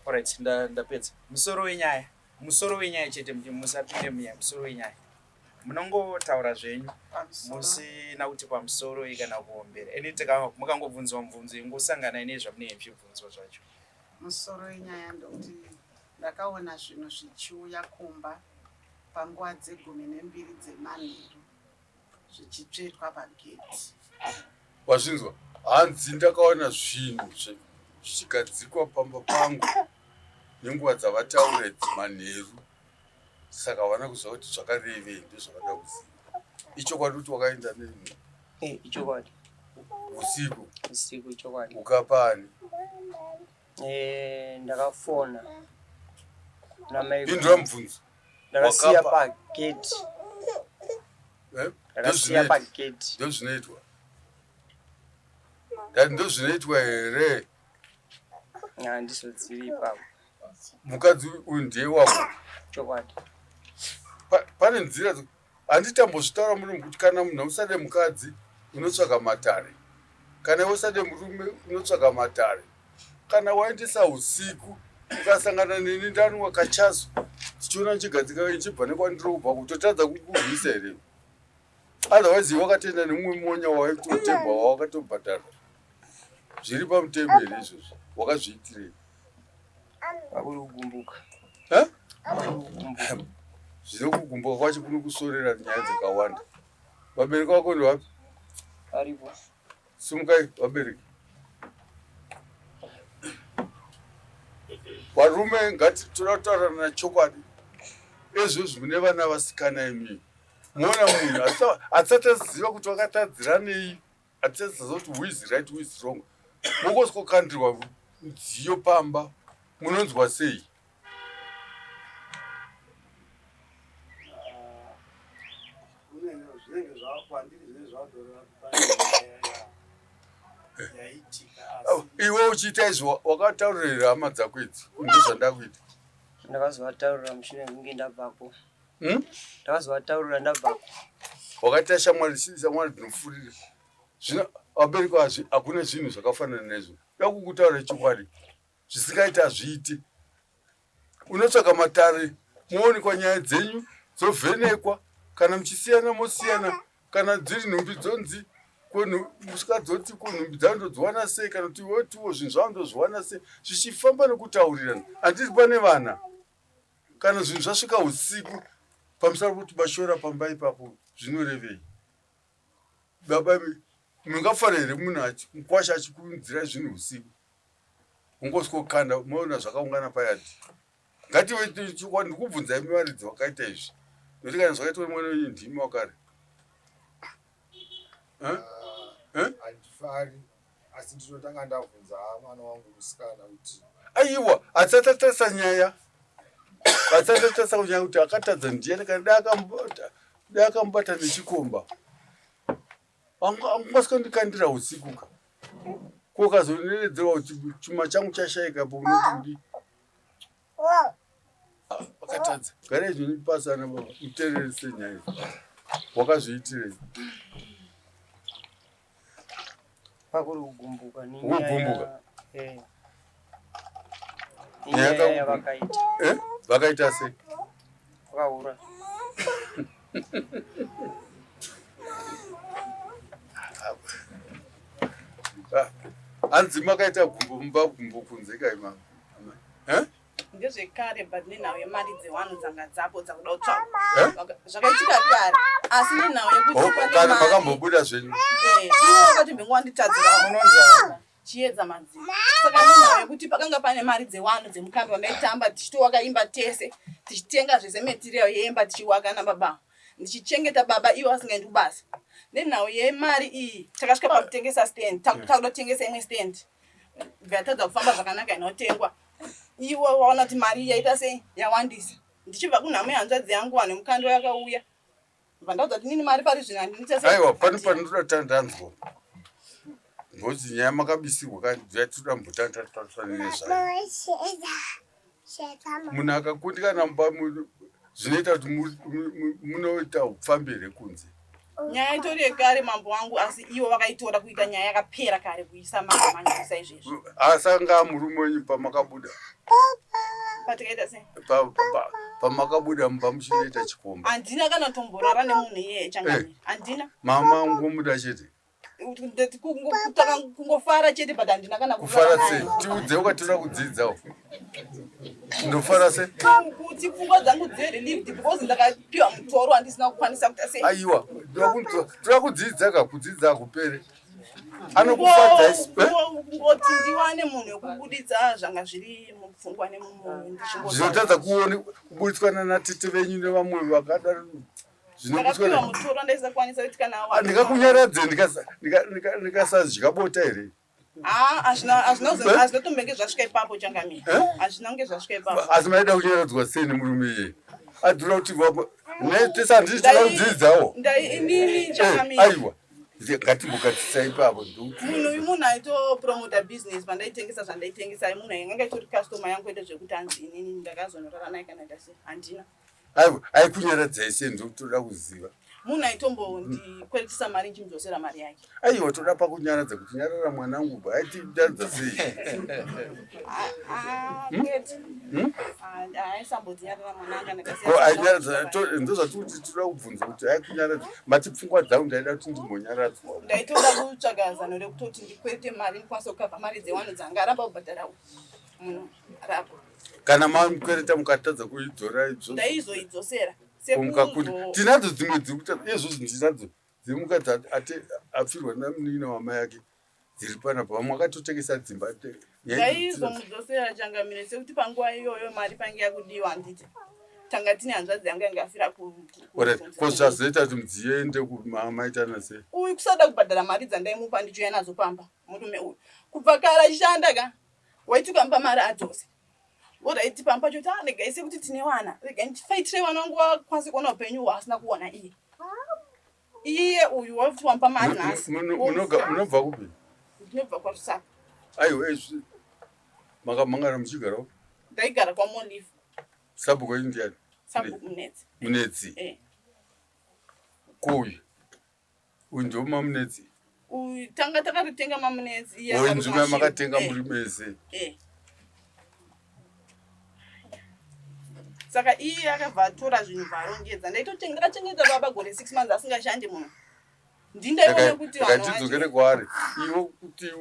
Alright, ndapedza. Musoro wenyaya. Musoro wenyaya chete musapinde munyaya musoro wenyaya. Munongotaura zvenyu musina kuti pamusoroi kana kuombera. Ini tika mukangobvunzwa mubvunzo ingosanganai nezvamunenge muchibvunzwa zvacho. Musoro wenyaya ndokuti ndakaona zvinhu zvichiuya kumba panguva dzegumi nembiri dzemanheru zvichitsvetwa pagedhi. Wazvinzwa? Hanzi ndakaona zvinhu zvichigadzikwa pamba pangu nenguva dzavataura idzi manheru saka havana kuziva kuti zvakarevei ndozvavada kuziva. Ichokwadi kuti wakaenda nenhu? Eh, ichokwadi. Usiku? Usiku ichokwadi. Ukapa ani? Eh, ndakafona. Namai. Pindura mubvunzo. Ndakasiya pagate. Eh? Ndakasiya pagate. Ndozvinoitwa. Ndati ndozvinoitwa here? Handizozivi ipapo. Mukadzi uyu ndiye wako. Chokwadi. Pane nzira handitambozvitaura murume kuti kana munhu usade mukadzi unotsvaga matare kana iwe usade murume unotsvaga matare kana waendesa usiku ukasangana neni ndanwa kachazo tichiona ndichigadzika ndichibva nekwandiri kubva kutotadza kukurwisa here otherwise iwe wakatoenda nemumwe monya waitotemba wawakatobhadhara zviri pamutemo here izvozvo wakazviitirei Pakuri kugumbuka. Eh? Zvino kugumbuka kwacho kunokusorera nyaya dzakawanda. Vabereki vako ndevapi? Aripo. Simukai vabereki. Varume ngati toda kutaurana chokwadi. Ezvozvi mune vana vasikana imi. Muona munhu asati aziva kuti wakatadziranei. Hatichaziva kuti who is right who is wrong. Mongosikokandirwa mudziyo pamba munonzwa sei? Zvinenge zvakwandiri zvinenge zvatoreva kuti yaitika asi Iwe uchiita izvi wakataurira here hama dzako idzi kuti ndozvandakuita? Ndakazovataurira mushure mekunge ndabvako. Hmm? Ndakazovataurira ndabvako. Wakaita shamwari shamwari dzinofurira. Zvino vabereki hazvi hakuna zvinhu zvakafanana neizvo. Da kukutaura chokwadi. Zvisingaiti hazviiti. Unotsvaga matare moonekwa nyaya dzenyu dzovhenekwa kana muchisiyana mosiyana kana dziri nhumbi dzonzi musikadzoti ko nhumbi dzavo ndodziwana sei kana kuti wotiwo zvinhu zvavo ndozviwana sei zvichifamba nekutaurirana handiti pane vana Kana zvinhu zvasvika usiku pamusana pekuti bashora pamba ipapo zvinorevei? Baba imi mungafara here munhu mukwasha achikuunzirai zvinhu usiku? Ungosvikokanda moona zvakaungana payadhi. Ngative chokwadi ndikubvunzai imi varidzi vakaita izvi. Nokuti kana zvakaitwa nemwana wenyu ndimi wakare. Eh? Eh? Handifari asi ndinotanga ndabvunza mwana wangu musikana kuti aiwa hatisati tatarisa nyaya hatisati tatarisa kunyaya kuti akatadza ndiyani kana dai akamubata nechikomba angakwanisa kundikandira usiku ka ko ukazonenedzerwa kuti chuma changu chashaika po unoti kudii Wakatadza. Garai zvenyu pasi ana baba muteererese nyaya idzi. Wakazviitirei? Pakuri kugumbuka Kugumbuka? Eh. Nyaya Nyaya yavakaita. Eh? Vakaita sei? Vakaura. Ah, Hanzi makaita gumbo mumba gumbo kunze kai mama. Eh? Ndezvekare but nenhau yemari dzevanhu dzanga dzapo dzakuda kutsvagwa Eh? Zvakaitika kare asi nenhau yekuti Oh, pane kare mari- makambobuda zvenyu. Eh, iwe wakati mbenge wanditadzira Munonzani? Chiedza Madziro. Saka nenhau yekuti pakanga pane mari dzevanhu dzemukambi wandaitamba tichitowaka imba tese tichitenga zvese material yemba tichiwaka nababa ndichichengeta baba ivo vasingaendi kubasa nenhau yemari iyi takasvika pakutengesa stand takuda kutengesa imwe stand bva kufamba zvakanaka inotengwa ivo vaona kuti mari yaita sei yawandisa ndichibva kunhamo yehanzvadzi yangu vanhu mukando yakauya bva ndaudza kuti nini mari pari zvino handinoita sei Aiwa pane panotoda tandanzwa. Ngozi nyaya makabisirwa kandi dzatinoda mbotandatarisana nezvayo. Munhu akakundikana mumba zvinoita kuti munoita upfambi here kunze? Nyaya itori yekare mambo wangu, asi ivo vakaitora kuita nyaya yakapera kare kuisa manje manje kuisa izvezvi. Asi anga murume wenyu pamakabuda? Patikaita sei? Pamakabuda mumba muchinoita chikomba. Handina kana tomborara nemunhu iyeye changamire. Eh. Handina. Mama ngomuda chete. Kungofara chete but handina kana kufara sei tiudze ukatora kudzidzawo ndofara sei kuti pfungwa dzangu dzive relieved because ndakapiwa mutoro wandisina kukwanisa kuita sei aiwa toda kudzidza ka kudzidza hakupere anokufadza kungoti ndiwane munhu wekubuditsa zvanga zviri mupfungwa nemumoyo zvinotadza kuone kuburitswa nanatete venyu nevamwe vakadaro Ndakapiwa mutoro ndaisakwanisa kuti kana ah, ndikakunyaradze ndikasadya bota here? Ah, hazvina tombenge zvasvika ipapo changamire. Eh? Hazvina kunge zvasvika ipapo. Asi maida kunyaradzwa sei nemurume iyeye? Adhura kuti tese handiti toda kudzidzawo. Inini eh, changamire. Aiwa. Ngatimbogadzisa ipapo. Munhu uyu munhu aitopromota business pandaitengesa zvandaitengesa munhu ainge itori customer yangu kwete zvekuti hanzi inini ndakazonorara naye kana ndasi handina. Aiwa, aikunyaradzai sei ndotoda kuziva. Munhu aitombondikweretesa mari ndichimudzosera mari yake. Aiwa, toda pakunyaradza kuti nyarara mwanangu, aitinyaradza sei? Ah, hmm? Kwete. Hmm? Ah, aisambondinyarara mwanangu Ko ainyaradza ndozvatikuti toda kubvunza kuti aikunyaradza mati pfungwa dzangu ndaida kuti ndimbonyaradzwa. Ndaitoda kutsvaga zano rekutoti ndikwerete mari ndikwanise kukavha mari dzewanhu dzanga aramba kubhadhara munhu arapa. Kana mamukwereta mukatadza kuidzora idzo ndaizoidzosera mukakunda tinadzo dzimwe dzekuta izvozvi ndinadzo dzemukadzi ati apfirwa namunin'ina wamai ake dziri panapa vamwe akatotengesa dzimba ndaizomudzosera changamire sekuti panguva iyoyo mari pange yakudiwa handiti tanga tine hanzvadzi yangu yanga yafira ko zvazoita kuti mudziyo ende kumaitana sei uyu kusada kubhadhara mari dzandaimupa ndichiuya nadzo pamba murume uyu kubva kare achishanda ka Waiti ukamupa mari adzose. Alright pamba pacho kuti ah regai sekuti tine wana. Regai ndifaitire wana wangu wakwanise kuona upenyu hwaasina kuona iye. Iye uyu wakuti wamupa mari nhasi. Munobva kupi? Ndinobva kwaRusaka. Aiwa izvi makamangana muchigara upi? Ndaigara kwaMolive. Sabhuku wenyu ndiani? Sabhuku Munetsi. Munetsi. Eh. Kuuyu. Uyu ndiwo mamunetsi. Uyu tanga takatotenga mamunetsi. Iye Uyu nzvimbo yamakatenga muri mese. Eh. Saka iye akabva atora zvinhu bvarongedza. Ndaitotenga ndakachengeta baba gore 6 months asingashandi munhu. Ndindaiona kuti vanhu tidzokere kwaari. Iwe kuti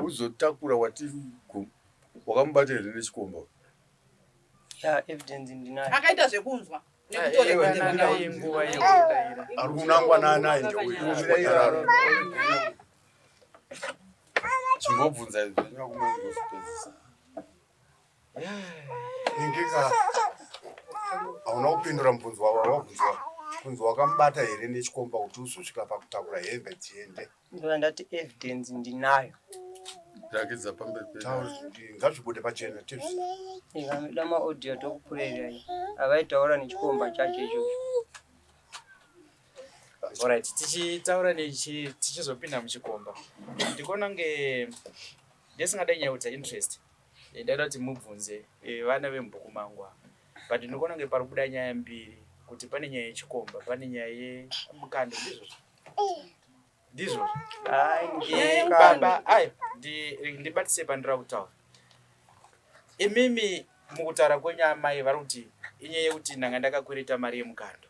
uzotakura wati wakamubata here nechikomba? Yeah, evidence ndinayo. Akaita zvekunzwa. Ari kunangwa naanaye ndeuyu. Chimbobvunza izvi zvenyu. Ningika hauna kupindura mubvunzo wawabvunzwa kunzi wakamubata here nechikomba kuti uzosvika pakutakura hembe dziende. Ndati evidence ndinayo. Rakidza pamberi pedu. Ngazvibude pachena tizvi. Ikanoda maaudio tokupurerai. Avaitaura nechikomba chacho ichocho. Alright, tichitaura nechi tichizopinda muchikomba. Ndikuona kunge ndisingade nyaya kuita interest. Eh, ndaida kuti mubvunze eh, vana vemubhuku mangu ava. But ndikuona kunge pari kubuda nyaya mbiri kuti pane nyaya yechikomba, pane nyaya yemukando ndizvozvo. Ndizvozvo. Baba, ayo ndibatise pandira kutaura. Imimi mukutaura kwenyu amai vari kuti inyaya yekuti ndanga ndakakwereta mari yemukando.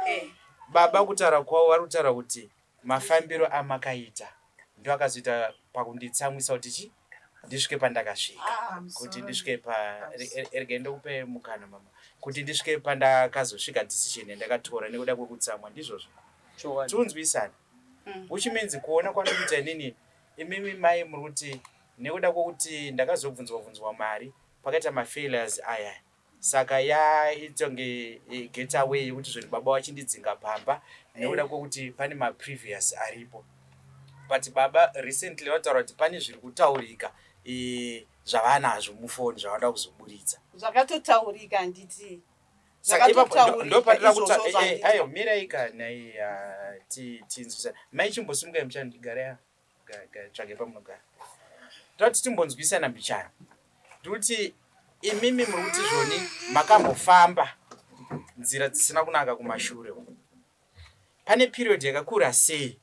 Eh. Baba kutaura kwavo vari kutaura kuti mafambiro amakaita ndo akazoita pakunditsamwisa kuti chi ndisvike pandakasvika ah, kuti ndisvike pa regai ndokupe mukana mama kuti ndisvike pandakazosvika decision yandakatora nekuda kwekutsamwa ndizvozvo Tiunzwisane. Which means kuona kwandikuita inini imimi mai muri kuti nekuda kwekuti ndakazobvunzwa bvunzwa mari pakaita mafailures aya saka yaitonge eh, get away yekuti zvoni baba vachindidzinga pamba nekuda kwekuti pane maprevious aripo but baba recently vataura kuti pane zviri kutaurika eh, zvavanazvo mufoni zvavanoda kuzoburitsa Zvakatotaurika handiti Saka ipapo ndopandira kuti eh, eh, ayo mirai ka nhai ah, tinzwisane. Mai chimbosimukai muchani garai tsvage pamunogara. Toti timbonzwisana mbichana. Ndikuti imimi muri kuti zvoni makambofamba nzira dzisina kunaka kumashure uko. Pane period yakakura sei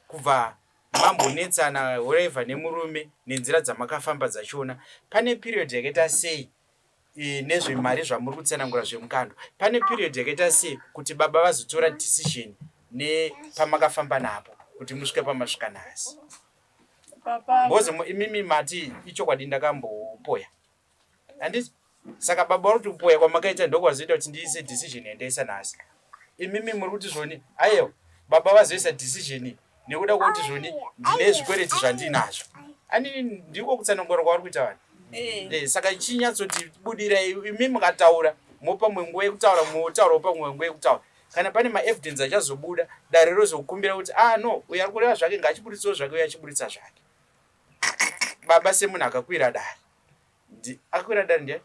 kubva mambonetsana whatever nemurume nenzira dzamakafamba dzachona pane period yakaita sei e, nezvemari zvamuri kutsanangura zvemukando pane period yakaita sei kuti baba vazotora decision nepamakafamba napo kuti musvike pamasvika nhasi because imimi mati ichokwadi ndakambopoya handiti saka baba vari kuti kupoya kwamakaita ndokwazoita kuti ndiise decision yandaisa nhasi imimi muri kuti zvoni aiwa baba vazoisa decision nekuda kwekuti zvoni ndine zvikwereti zvandinazvo ani ndiko kutsanangura kwavari kuita vanhu eh. Eh, saka chinyatsotibudira imi mukataura mopa mwe nguva yekutaura motaurawo pamwe nguva yekutaura kana pane maevidence achazobuda dare rozokumbira kuti ah no uyo ari kureva zvake ngaachiburitsawo zvake uyo achiburitsa zvake baba semunhu akakwira dare akakwira dare ndiye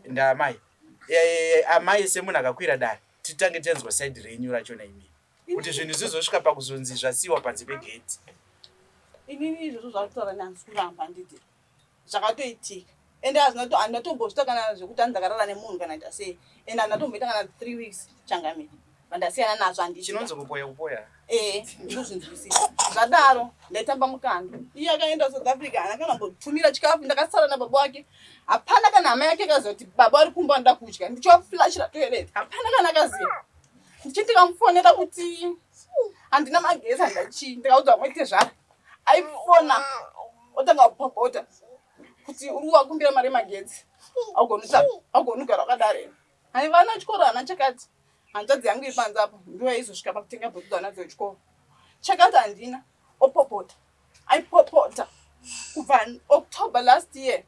ndaamai eh, amai semunhu akakwira dare titange tanzwa saidi renyu rachona imini kuti zvinhu zvizosvika pakuzonzi zvasiiwa panze pegate inini izvozvo zvakutaura nhanzi kuramba nditi zvakatoitika ende handatombozvita kana zvekuti hanzi ndakarara nemunhu kana ita sei ende handatomboita kana three weeks changamire vandasiyana nazvo handii chinonzi kupoya kupoya ee ndozvinzwisisa zvadaro ndaitamba mukando iye akaenda south africa haana kana mbotumira chikafu ndakasara nababa wake hapana kana hama yake akaziva kuti baba vari kumba vanoda kudya ndichivaflashira toilet hapana kana akaziva ndichiti ndikamufonera kuti handina magesi handachii ndikaudza vamwe tezvara aifona otanga kupopota kuti uri wakumbira mari yemagetsi augoni kugara wakadaro haivana chikoro hana chakati hanzvadzi yangu iri panze apo ndiyo yaizosvika pakutenga bhutsu dzanadzo chikoro chakati handina opopota aipopota kubva october last year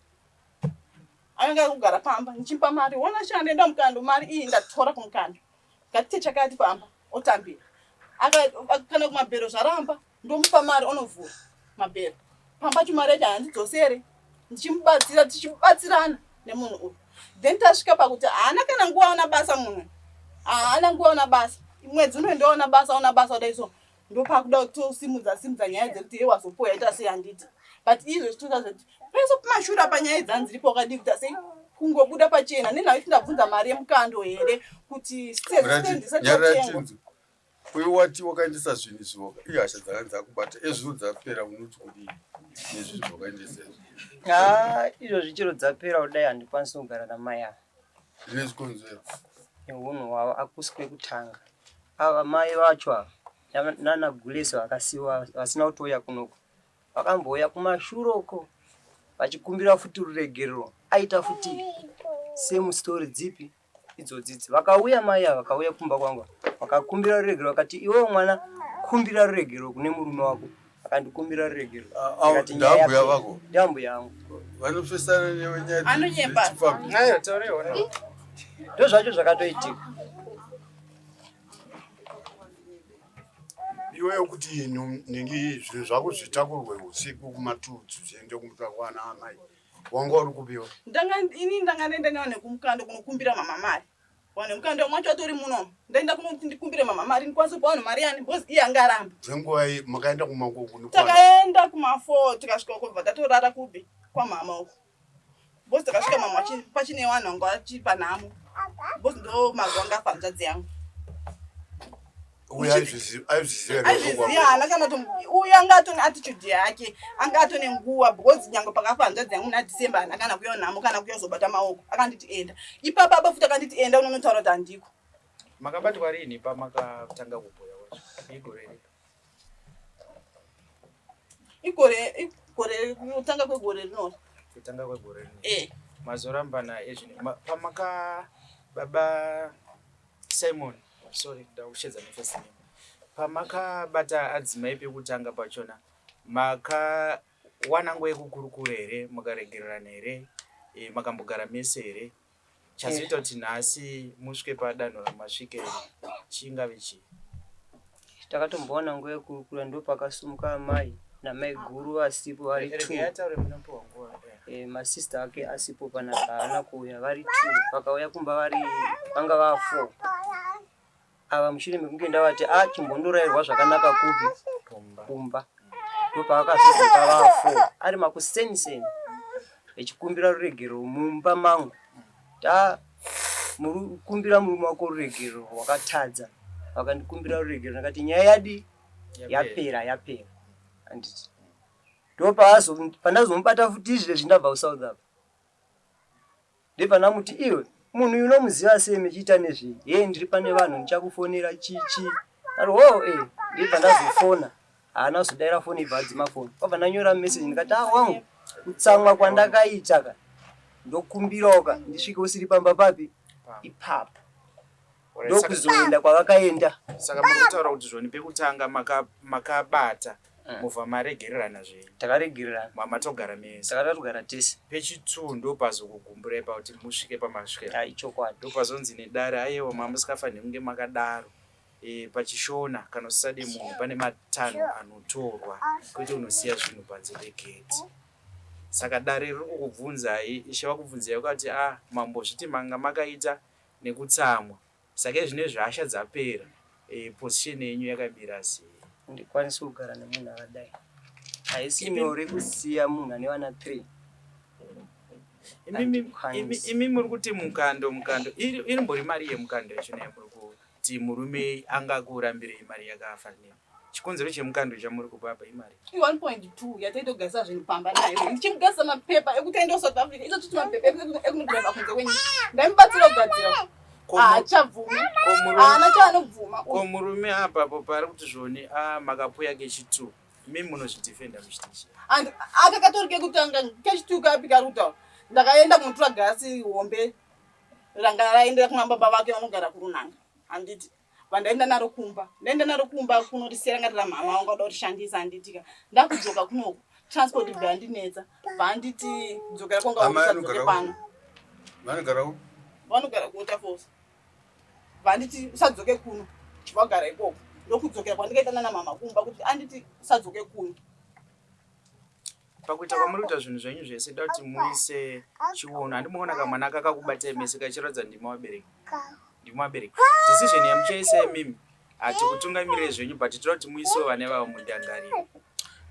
akanga kugara pamba ndichimupa mari wona sha ndaenda mukando mari iyi ndatora kumukando ngatite chakati pamba otambira kana kumabhero zvaramba ndomupa mari onovhura mabhero pamba acho mari yacho handidzosere ndichimubatsira tichibatsirana nemunhu uyu then tasvika pakuti haana kana nguva aona basa munhu haana nguva aona basa mwedzi unoenda aona basa aona basa kudai so ndopakuda kutosimudza simudza nyaya dzekuti ye wazopoya ita sei handiti but izvo zvitoita zvekuti pese pamashure apa nyaya idzani dziripo wakadii kuita sei kungobuda pachena nenhau kuti ndabvunza mari yemukando here kuti sezisatengwa Uyu wati wakaendesa zvinhu izvi ihasha dzakanga dzakubata ezvino dzapera unoti kudii nezvinhu zvawakaendesa izvi? Haa izvozvi chero dzapera kudai handikwanisi kugara namai ava. Zvine zvikonzero. Nehunhu hwavo hakusi kwekutanga. Ava mai vacho ava nana Gulesi vakasiwa vasina kutouya kunoku vakambouya kumashure uko vachikumbira futi ruregerero aita futi same story dzipi idzodzi idzi vakauya mai ava vakauya kumba kwangu vakakumbira ruregerero vakati iwewe mwana kumbira ruregerero kune murume wako akandikumbira ruregerero ah, ah, ndambuya vako ndambuya yangu vanofesana newe nyaya anonyepa ayo taurewo ndozvacho zvakatoitika iwewe kuti ningi zvinhu zvako zvitakurwe usiku kumatudzi zviende kumba kwana amai Wanga uri kupiwa? Ndanga ini ndanga ndaenda nevanhu vekumukando kunokumbira mama mari. Vanhu vemukando vamwe vacho vatori muno. Ndaenda kunoti ndikumbire mama mari ndikwanise kupa vanhu mari yani because iye anga aramba. Dzenguva iyi makaenda kumagogo Takaenda kuma 4 tikasvika uko bva tatorara kupi kwamama uko. Because takasvika mama pachine vanhu vanga vachiri panhamo. Because ndo mazuva anga afa hanzvadzi yangu. Uyu aizviziva aizviziva aizviziva haana kana kuti uyu anga atone attitude yake anga atone nguva because nyange pakafa hanzvadzi yangu muna December haana kana kuya nhamo kana kuya kuzobata maoko akanditi enda ipapa apa futi akanditi enda unonotaura kuti handiko Makabatwa rini pamakatanga kubhuya kwacho? Igore ripi? Igore igore kutanga kwegore rinori. Kutanga kwegore rinori. Eh. Mazorambana ezvino pamaka baba Simon sorry ndakushedza nefirst name pamakabata adzimai pekutanga pachona makawana nguva yekukurukura here mukaregererana here e, makambogara mese here chazoita kuti nhasi musvike padanho ramasvike chingave chii takatombowana nguva yekurukura ndopakasumuka amai namaiguru vasipo vari two eh, masista ake asipo panapa haana kuuya vari two vakauya kumba vari vanga vaa four ava mushure mekunge ndavati a ah, chimbondorairwa zvakanaka kupi kumba ndopavakazodzoka vaa four ari makuseniseni vechikumbira ruregerero mumba mangu ta kumbira murume wako ruregerero wakatadza. Vakandikumbira ruregero ndakati nyaya yadii? Yapera, yapera. Handiti. Ndopazo pandazomubata futi izvezvi ndabva kuSouth apa. Ndobva iwe munhu uyu unomuziva sei muchiita nezvei? Hee ndiri pane vanhu ndichakufonera chii chii. Ari ho eh ndibva ndazofona. Haana kuzodaira foni ibva adzima foni. Kwabva ndanyora message ndikati ah wangu kutsamwa kwandakaita ka ndokumbirawo ka ndisvike usiri pamba papi ipapo. Ndokuzoenda kwavakaenda. Saka muri kutaura kuti zvoni pekutanga makabata maka mobva maregererana zvenyu. Takaregererana. Matogara mese. Takatogara tese. Pechitu ndopazokugumbura ipa kuti musvike pamasvikira. Ai chokwadi. Ndopazonzi nedare ayewa mamusikafanire kunge makadaro. E, pachishona kana usisade munhu pane matanho anotorwa kwete unosiya zvinhu panze pegate. Saka dare riri kukubvunzai, ishe vakubvunzai vakati ah mambozviti manga makaita nekutsamwa saka izvinezvi hasha dzapera e, position yenyu yakamira sei? Handikwanisi kugara nemunhu akadai. Haisi nyore kusiya munhu ane vana 3. Imi muri kuti mukando mukando irimbori mari yemukando yacho naye muri kuti murume angakurambirei mari yakafanira chikonzero chemukando chamuri kupa apa imari 1.2 yataitogarisa zvinhu pamba nayo ndichimugarisa mapepa ekuti aende kusouth africa icho titi mapepa ekunodriva kunze kwenyika ndaimubatsira kugadzira haachabvumi haana chaanobvuma ko murume apapo paari kuti zvoni ah, makapuya kechitu imi munozvidefenda muchiti chii and aka katori kekutanga kechitu kapi kari kutaura ndakaenda kunotora gasi hombe ranga raendera kuna baba vake vanogara kurunanga handiti vandaenda naro kumba ndaenda naro kumba kunorisiya ranga rira mhama vanga kuda kurishandisa handitika ndakudzoka kunoku transport bva yandinetsa vanditi dzokera kwanga usadzoke pano vanogara upi vanogara kuwaterfalls vanditi usadzoke kuno wagara ikoko ndokudzokera kwandikaita nana mhama kumba kuti anditi usadzoke kuno Pakuita kwamuri kuita zvinhu zvenyu zvese da kuti muise chiono handimuona kamwana kakakubatai mese kachiratidza ndimi vabereki ndimi vabereki decision yamuchaisa imimi hatikutungamirire zvenyu but toda kuti muisewo vana ivavo mundangariro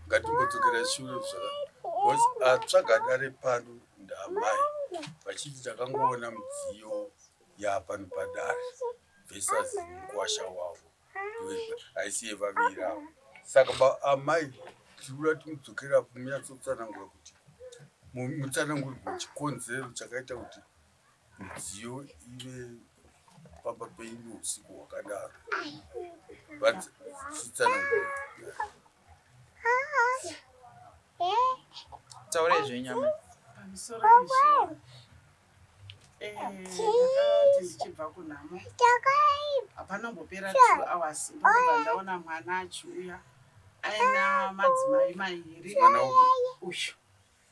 Ngatimbodzokera shure zvaka because atsvaga dare pano ndaamai vachiti takangoona midziyo yaapano padare versus mukwasha wavo haisi yevaviri avo saka amai tiri kuda kuti mudzokere apo munyatsotsanangura kuti mutsanangurirwe chikonzero chakaita kuti midziyo ive pamba penyu usiku hwakadaro vachitsanangura taurai zvenyu amai pamusoro izvi Eh, ndakati ndichibva kunhamo hapana kumbopera two hours ndokubva ndaona mwana achiuya aina madzimai mairi uyu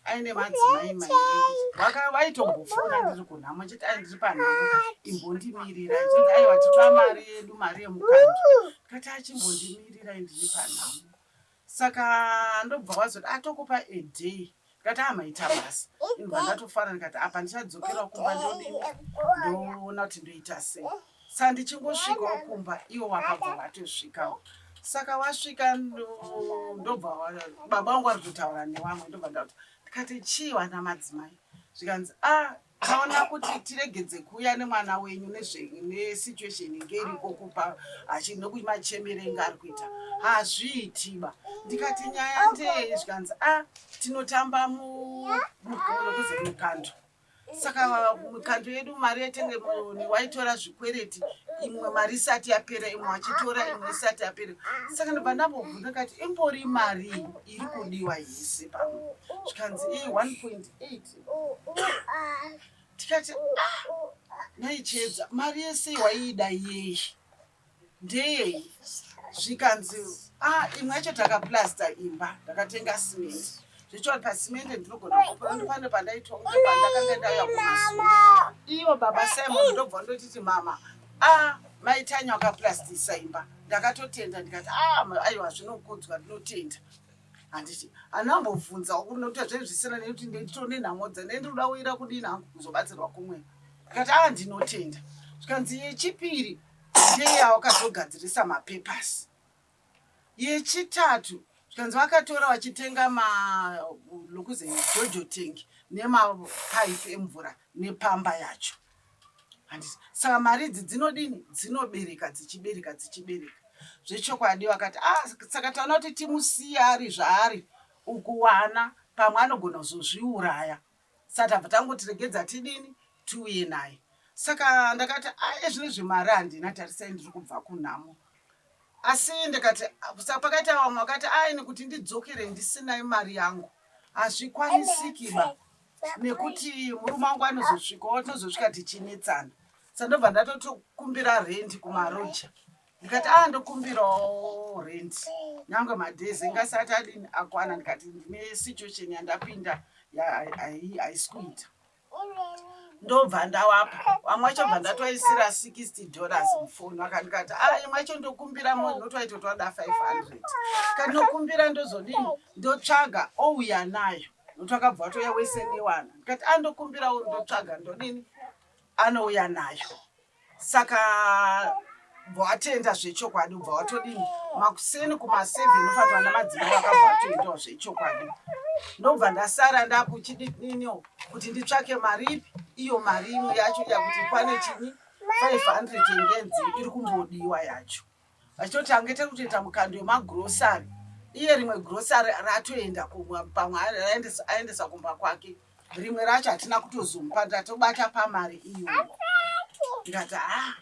aine madzimai mairi vaitombofona ndiri kunhamo chiti ai ndiri panhamo imbondimirira chinzi aiwa tinoda mari yedu mari yemukando ndikati achimbondimirira ndiri panhamo Saka ndobva wazoti atokupa a day ndikati ah maita basa inobva ndatofara ndikati apa ndichadzokerawo kumba ndodini ndoona kuti ndoita sei sa ndichingosvikawo kumba iwo wakabva watosvikawo saka wasvika ndobva baba vangu vari kutotaura nevamwe ndobva ndauti ndikati chii vana madzimai zvikanzi ah Taona kuti tiregedze kuuya nemwana wenyu nesituation inge iriko kupa nokumachemere inge ari kuita hazviitiba ndikati nyaya ndeyei zvikanzi a ah, tinotamba mukuze mukando saka mikando yedu mari yatenge waitora zvikwereti imwe mari isati yapera imwe wachitora imwe isati yapera saka ndobva ndambobvunza kati imbori mari iri kudiwa yese pamwe zvikanzi ii 1.8 tikati ah, nhai Chiedza mari yese waiida yei ndeyei zvikanzi ah, imwe yacho takaplasta imba ndakatenga simende zvechokwadi pasimende ndinogona kupona ndopane pandaitonga pandakanga ndauya kumasure ivo baba Simon ndobva ndotiti mama ah maitanya wakaplastisa imba ndakatotenda ndikati ah aiwa zvinokudzwa ndinotenda handiti handina kumbobvunza nokuti zve zvisina nekuti nditone nhamo dza ndee ndinoda kuira kudini hangu kuzobatsirwa kumwe ndikati a ndinotenda zvikanzi yechipiri ndeye wakazogadzirisa mapapers yechitatu zvikanzi vakatora vachitenga malokuze jojo tank nemapaipi emvura nepamba yacho. Handiti saka mari idzi dzinodini? Dzinobereka dzichibereka dzichibereka. Zvechokwadi vakati ah, saka taona kuti timusiye ari zvaari ukuwana pamwe anogona kuzozviuraya. Saka tabva tangoti regedza tidini tiuye naye. Saka ndakati ah, ezvinezvi mari handina, tarisai ndiri kubva kunhamo. Asi ndikati saka pakaita vamwe vakati ah, ini kuti ndidzokere ndisina mari yangu hazvikwanisikiba nekuti murume wangu anozosvikawo tinozosvika tichinetsana. Saka ndobva ndatotokumbira rent kumaroja ndikati ah ndokumbirawo rent nyange madays engasati adini akwana ndikati ndine situation yandapinda haisi kuita ndobva ndawapa vamwe vacho bva ndatoisira 60 dollars mufoni vakandikati ah imwe yacho ndokumbira mo notwaito twada 500 kandinokumbira ndozodini ndotsvaga ouya nayo notwakabva watouya wese newana ndikati ah ndokumbirawo ndotsvaga ndodini anouya nayo saka bva watenda zvechokwadi ubva watodini makuseni kuma7 nofati vana madzimai vakabva vatoendawo zvechokwadi ndobva ndasara ndakuchidinio kuti nditsvake mari ipi iyo mari imwe yacho iya kuti ikwane chinyi 500 yengenzi iri kumbodiwa yacho vachitoti ange tiri kutoita mukando wemagrosari iye rimwe grosari ratoenda pamwe aendesa kumba kwake rimwe racho hatina kutozomupa ndatobata pamari iyoyo ndikati ha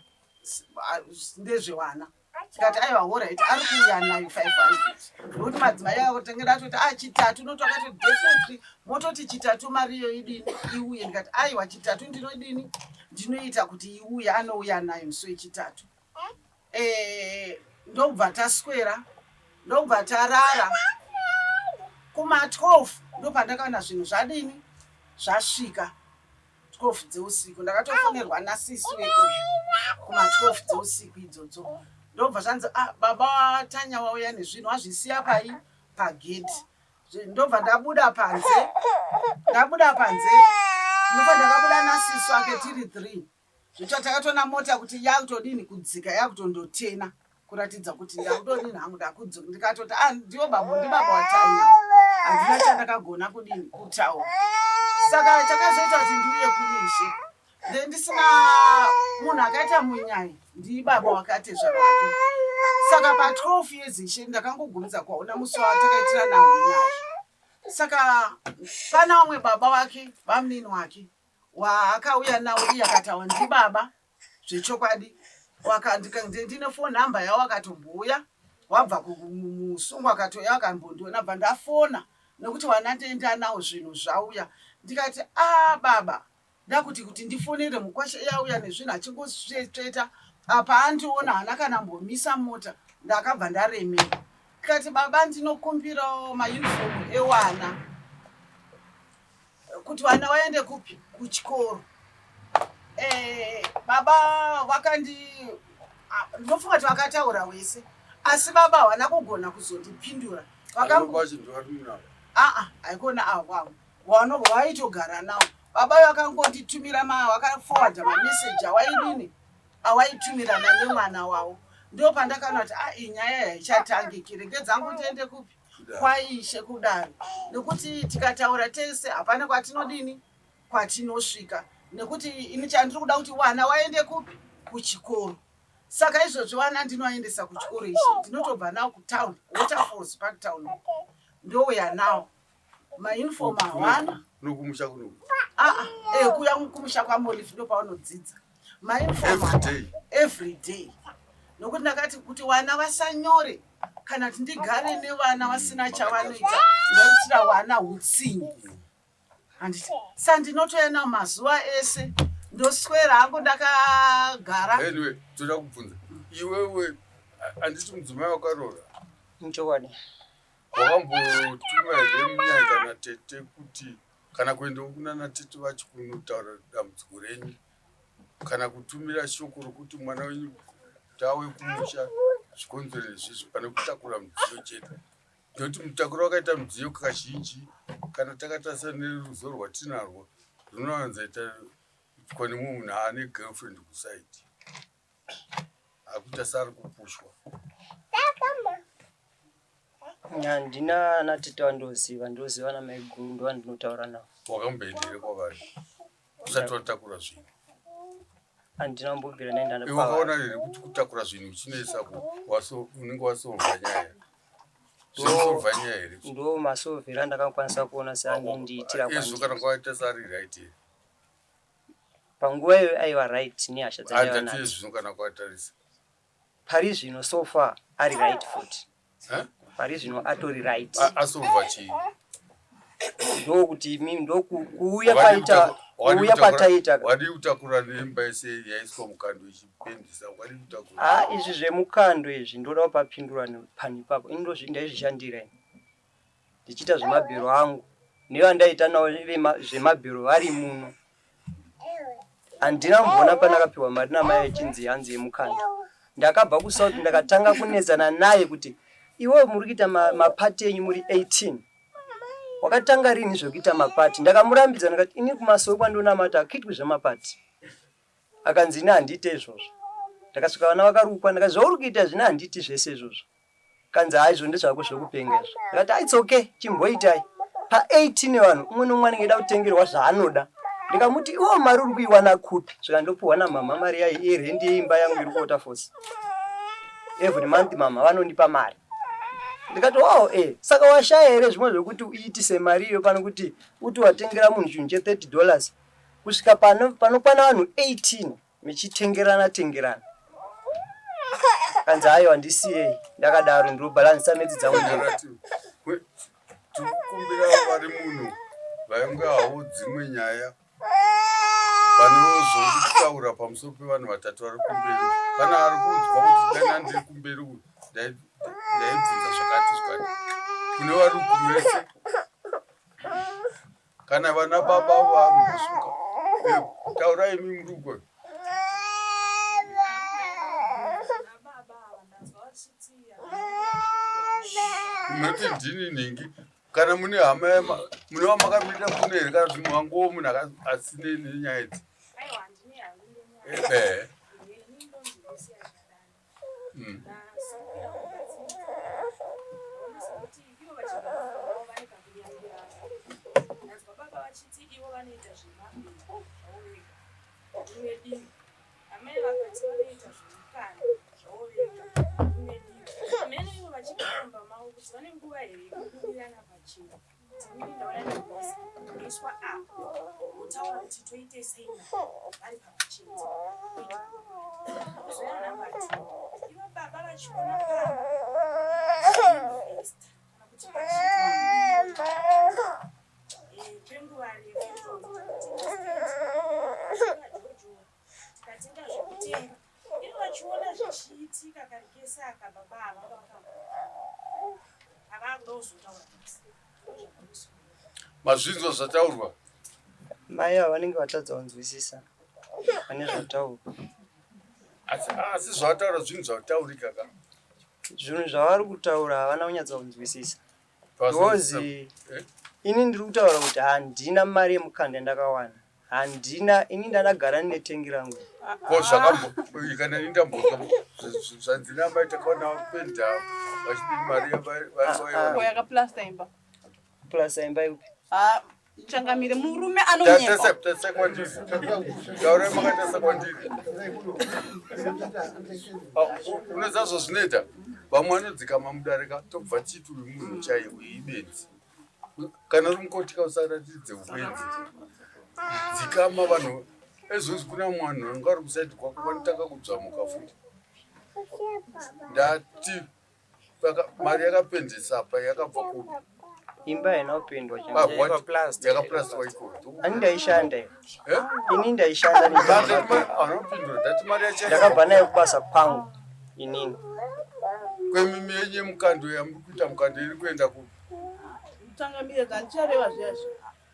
ah, ndezvewana ndikati aiwa horait ari kuuya nayo 500 nokuti madzimai avo tenge ndatoti a ah, chitatu notwakati definitely mototi chitatu mari iyo idini iuye ndikati aiwa chitatu ndinodini ndinoita kuti iuye anouya nayo musi wechitatu Eh, ndobva taswera ndobva tarara kuma 12 ndopandakaona zvinhu zvadini zvasvika 12 dzeusiku ndakatofonerwa nasisi weuyu kuma 12 dzeusiku idzodzo ndobva zvanzi ah, baba tanya wauya nezvinhu wazvisiya pai pagedhi ndobva ndabuda panze ndabuda panze ndobva ndakabuda nasisi wake tiri 3 Zvicha takatoona mota kuti yakutodini kudzika yakutondotena kuratidza kuti ndakutodini hangu ndakudzoka ndikatoti ah ndiwo baba ndibaba watanya handina chandakagona kudini kutaura saka chakazoita kuti ndiuye kuno ishe then ndisina munhu akaita munyai ndibaba wakatezvara wake saka pa 12 years ishe ndakangogumidza kwaona musi watakaitirana hunyai saka pana vamwe baba wake bamunini wake waakauya nawo iye akati awa ndibaba zvechokwadi ndine phone number yawo akatombouya wabva kumusungwa akatouya akambondiona bva ndafona nekuti wana ndenda nawo zvinhu zvauya ndikati a ah, baba ndakuti kuti ndifonere mukwasha iye auya nezvinhu achingosvetsveta apa andiona haana kana mbomisa mota ndakabva ndaremerwa ndikati baba ndinokumbirawo maunifomu ewana kuti vana vaende kupi kuchikoro eh, baba vakandi ah, ndinofunga kuti vakataura wese asi baba havana kugona kuzondipindura aa haikona avo avo vaitogara nawo baba vakangonditumira vakafowadha mameseji awaidini awaitumirana nemwana wavo ndopandakaona kuti a ah, inyaya yaichatangiki regedzangu ndiende kupi kwaishe kudaro nekuti tikataura tese hapana kwatinodini kwatinosvika nekuti ini chandiri kuda kuti wana waende kupi kuchikoro saka izvozvi wana ndinoaendesa kuchikoro ichi ndinotobva nawo kutown waterfalls parktown ndouya nawo mauniform hawana nokumusha kuno aa ah, eh, kuya kumusha kwamolifi ndopaunodzidza mauniform every day nokuti ndakati kuti wana vasanyore kana kuti ndigare nevana vasina chavanoita ndaitira wana utsinye handiti sa ndinotoya nawo mazuva ese ndoswera hangu ndakagara anyway toda kubvunza iwewe handiti mudzimai wakaroora chokwadi Wakambotuma here munyai kana tete kuti kana kuendawo kunana tete vacho kunotaura dambudziko renyu kana kutumira shoko rokuti mwana wenyu tawe kumusha zvikonzero izvizvi pane kutakura mudziyo chete nekuti mutakuro wakaita mudziyo kazhinji kana takatarisa neruzivo rwatinarwo runowanzaita kuitwa nemumwe munhu aane girlfriend kusaidi akuita seari kupushwa Handina ana tete vandoziva, ndoziva ana maiguru ndovandinotaura navo. Wakamboenda here kwavari usati watakura zvinhu? Handina kumbobvira ndaenda Iwe wakaona here kuti kutakura zvinhu chinetsa unenge wasolva nyaya? Zvinosolva nyaya here? Ndo masolvero andakakwanisa kuona seanondiitira Izvo kana kwaita sari right here? Panguva iyoyo aiva right nehasha dzandaiva Handati nadzo. zvino kana kwatarisa. Pari zvino so far ari right futi. Eh? Pari zvino atori right. Asolva chii? Ndokuti imi ndokuuya kwaita kuuya kwataita. Wadii kutakura neimba yese yaiswa mukando ichipendisa wadii kutakura? Ah, izvi zvemukando izvi ndoda kupapindura panhu ipapo. Ini ndozvi ndaizvishandira ini. Ndichiita zvemabhero angu nevandaita navo zvemabhero vari muno. Handina kumboona pandakapiwa mari namai vechinzi hanzi yemukando. Ndakabva kuSouth ndakatanga kunetsana naye kuti iwewe muri kuita mapati enyu muri 18 wakatanga rini zvekuita mapati ndakamurambidza ndakati ini kumasowe kwandonamata hakuitwi zvemapati akanzi ini handiite izvozvo ndakasvika vana vakarukwa ndakati zvauri kuita zvino handiiti zvese izvozvo Kanzi haa izvo ndezvako zvekupenga izvo. Ndakati ah, it's okay chimboitai. Pa 18 vanhu umwe neumwe anenge eida kutengerwa zvaanoda. Ndikamuti iwo mari uri kuiwana kupi? Zvika ndopuhwa namhamha mari yayi yerendi yeimba yangu iri kuWaterfalls. Every month mhamha vanondipa mari. Ndikati oh eh saka washaya here zvimwe zvekuti uitise mari iyo pano kuti uti watengera munhu chinhu che 30 dollars kusvika pano panokwana vanhu 18 michitengerana tengerana kanzi aiwa ndisiyei ndakadaro ndinobhalansisa medzi dzangu ndega. Tikukumbira vari muno vainge hawo dzimwe nyaya panozokutaura pamusoro pevanhu vatatu vari kumberi kana ari kuudzwa kuti dai ndiri kumberi uku ndaibvunza zvakati zvakati kune vari kumese Kana vana baba vambosuka eh, taurai imi muri uko. Munoti ndini nhingi kana mune hama mune wamakamirira kuno here kana kuti mwangowo munhu asinei nenyaya idzi? Eh. Mm. Inini ndauya nebasa ndoiswa apa votaura kuti toite sei navo vari pamwe chete kuzouya number two ivo baba vachiona pavachiinvesta kana kuti vachiita kwenguva refu tikatenga jojo tikatenga zvekutenga ivo vachiona zvichiitika kari kese aka baba ava vaka Mazvinzwa zvataurwa? Mai ava vanenge vatadza kunzwisisa pane zvataurwa. Asi asi zvataura zvinhu zvataurika ka. Zvinhu zvavari kutaura havana kunyatsa kunzwisisa. Because eh? ini ndiri kutaura kuti handina mari yemukanda yandakawana. Handina ini ndandagara ndine tengi rangu. Ko zvakambo kana ini ndambozwa zvanzi namai takaona penda vachiti mari ah, ah. yakaplasta imba. Plasta imba ipi? Ah, changamire murume anonyepa. Tarisa kwandiri. Taurai makatarisa kwandiri. Ah, unoziva zvazvinoita? Vamwe vanodzikama mudarika tobva tichiti uyu munhu chaiye uyu ibenzi. Kana uri mukoti ka usaratidze ubenzi. Dzikama vanhu ezvozvi kuna mwanhu anga ari kusaidi kwako vanotanga kudzvamuka futi. Ndati mari yakapendesa apa yakabva kupi? Imba haina kupendwa ah, yakaplastwa iko. Ani ndaishanda eh? Ini ndaishanda anopindura ndati mari yacho ndakabva nayo kubasa kwangu inini. Kwemimi yenyu yemukando yamuri kuita mukando iri kuenda kupi? Changamire zvandichareva zviya zvi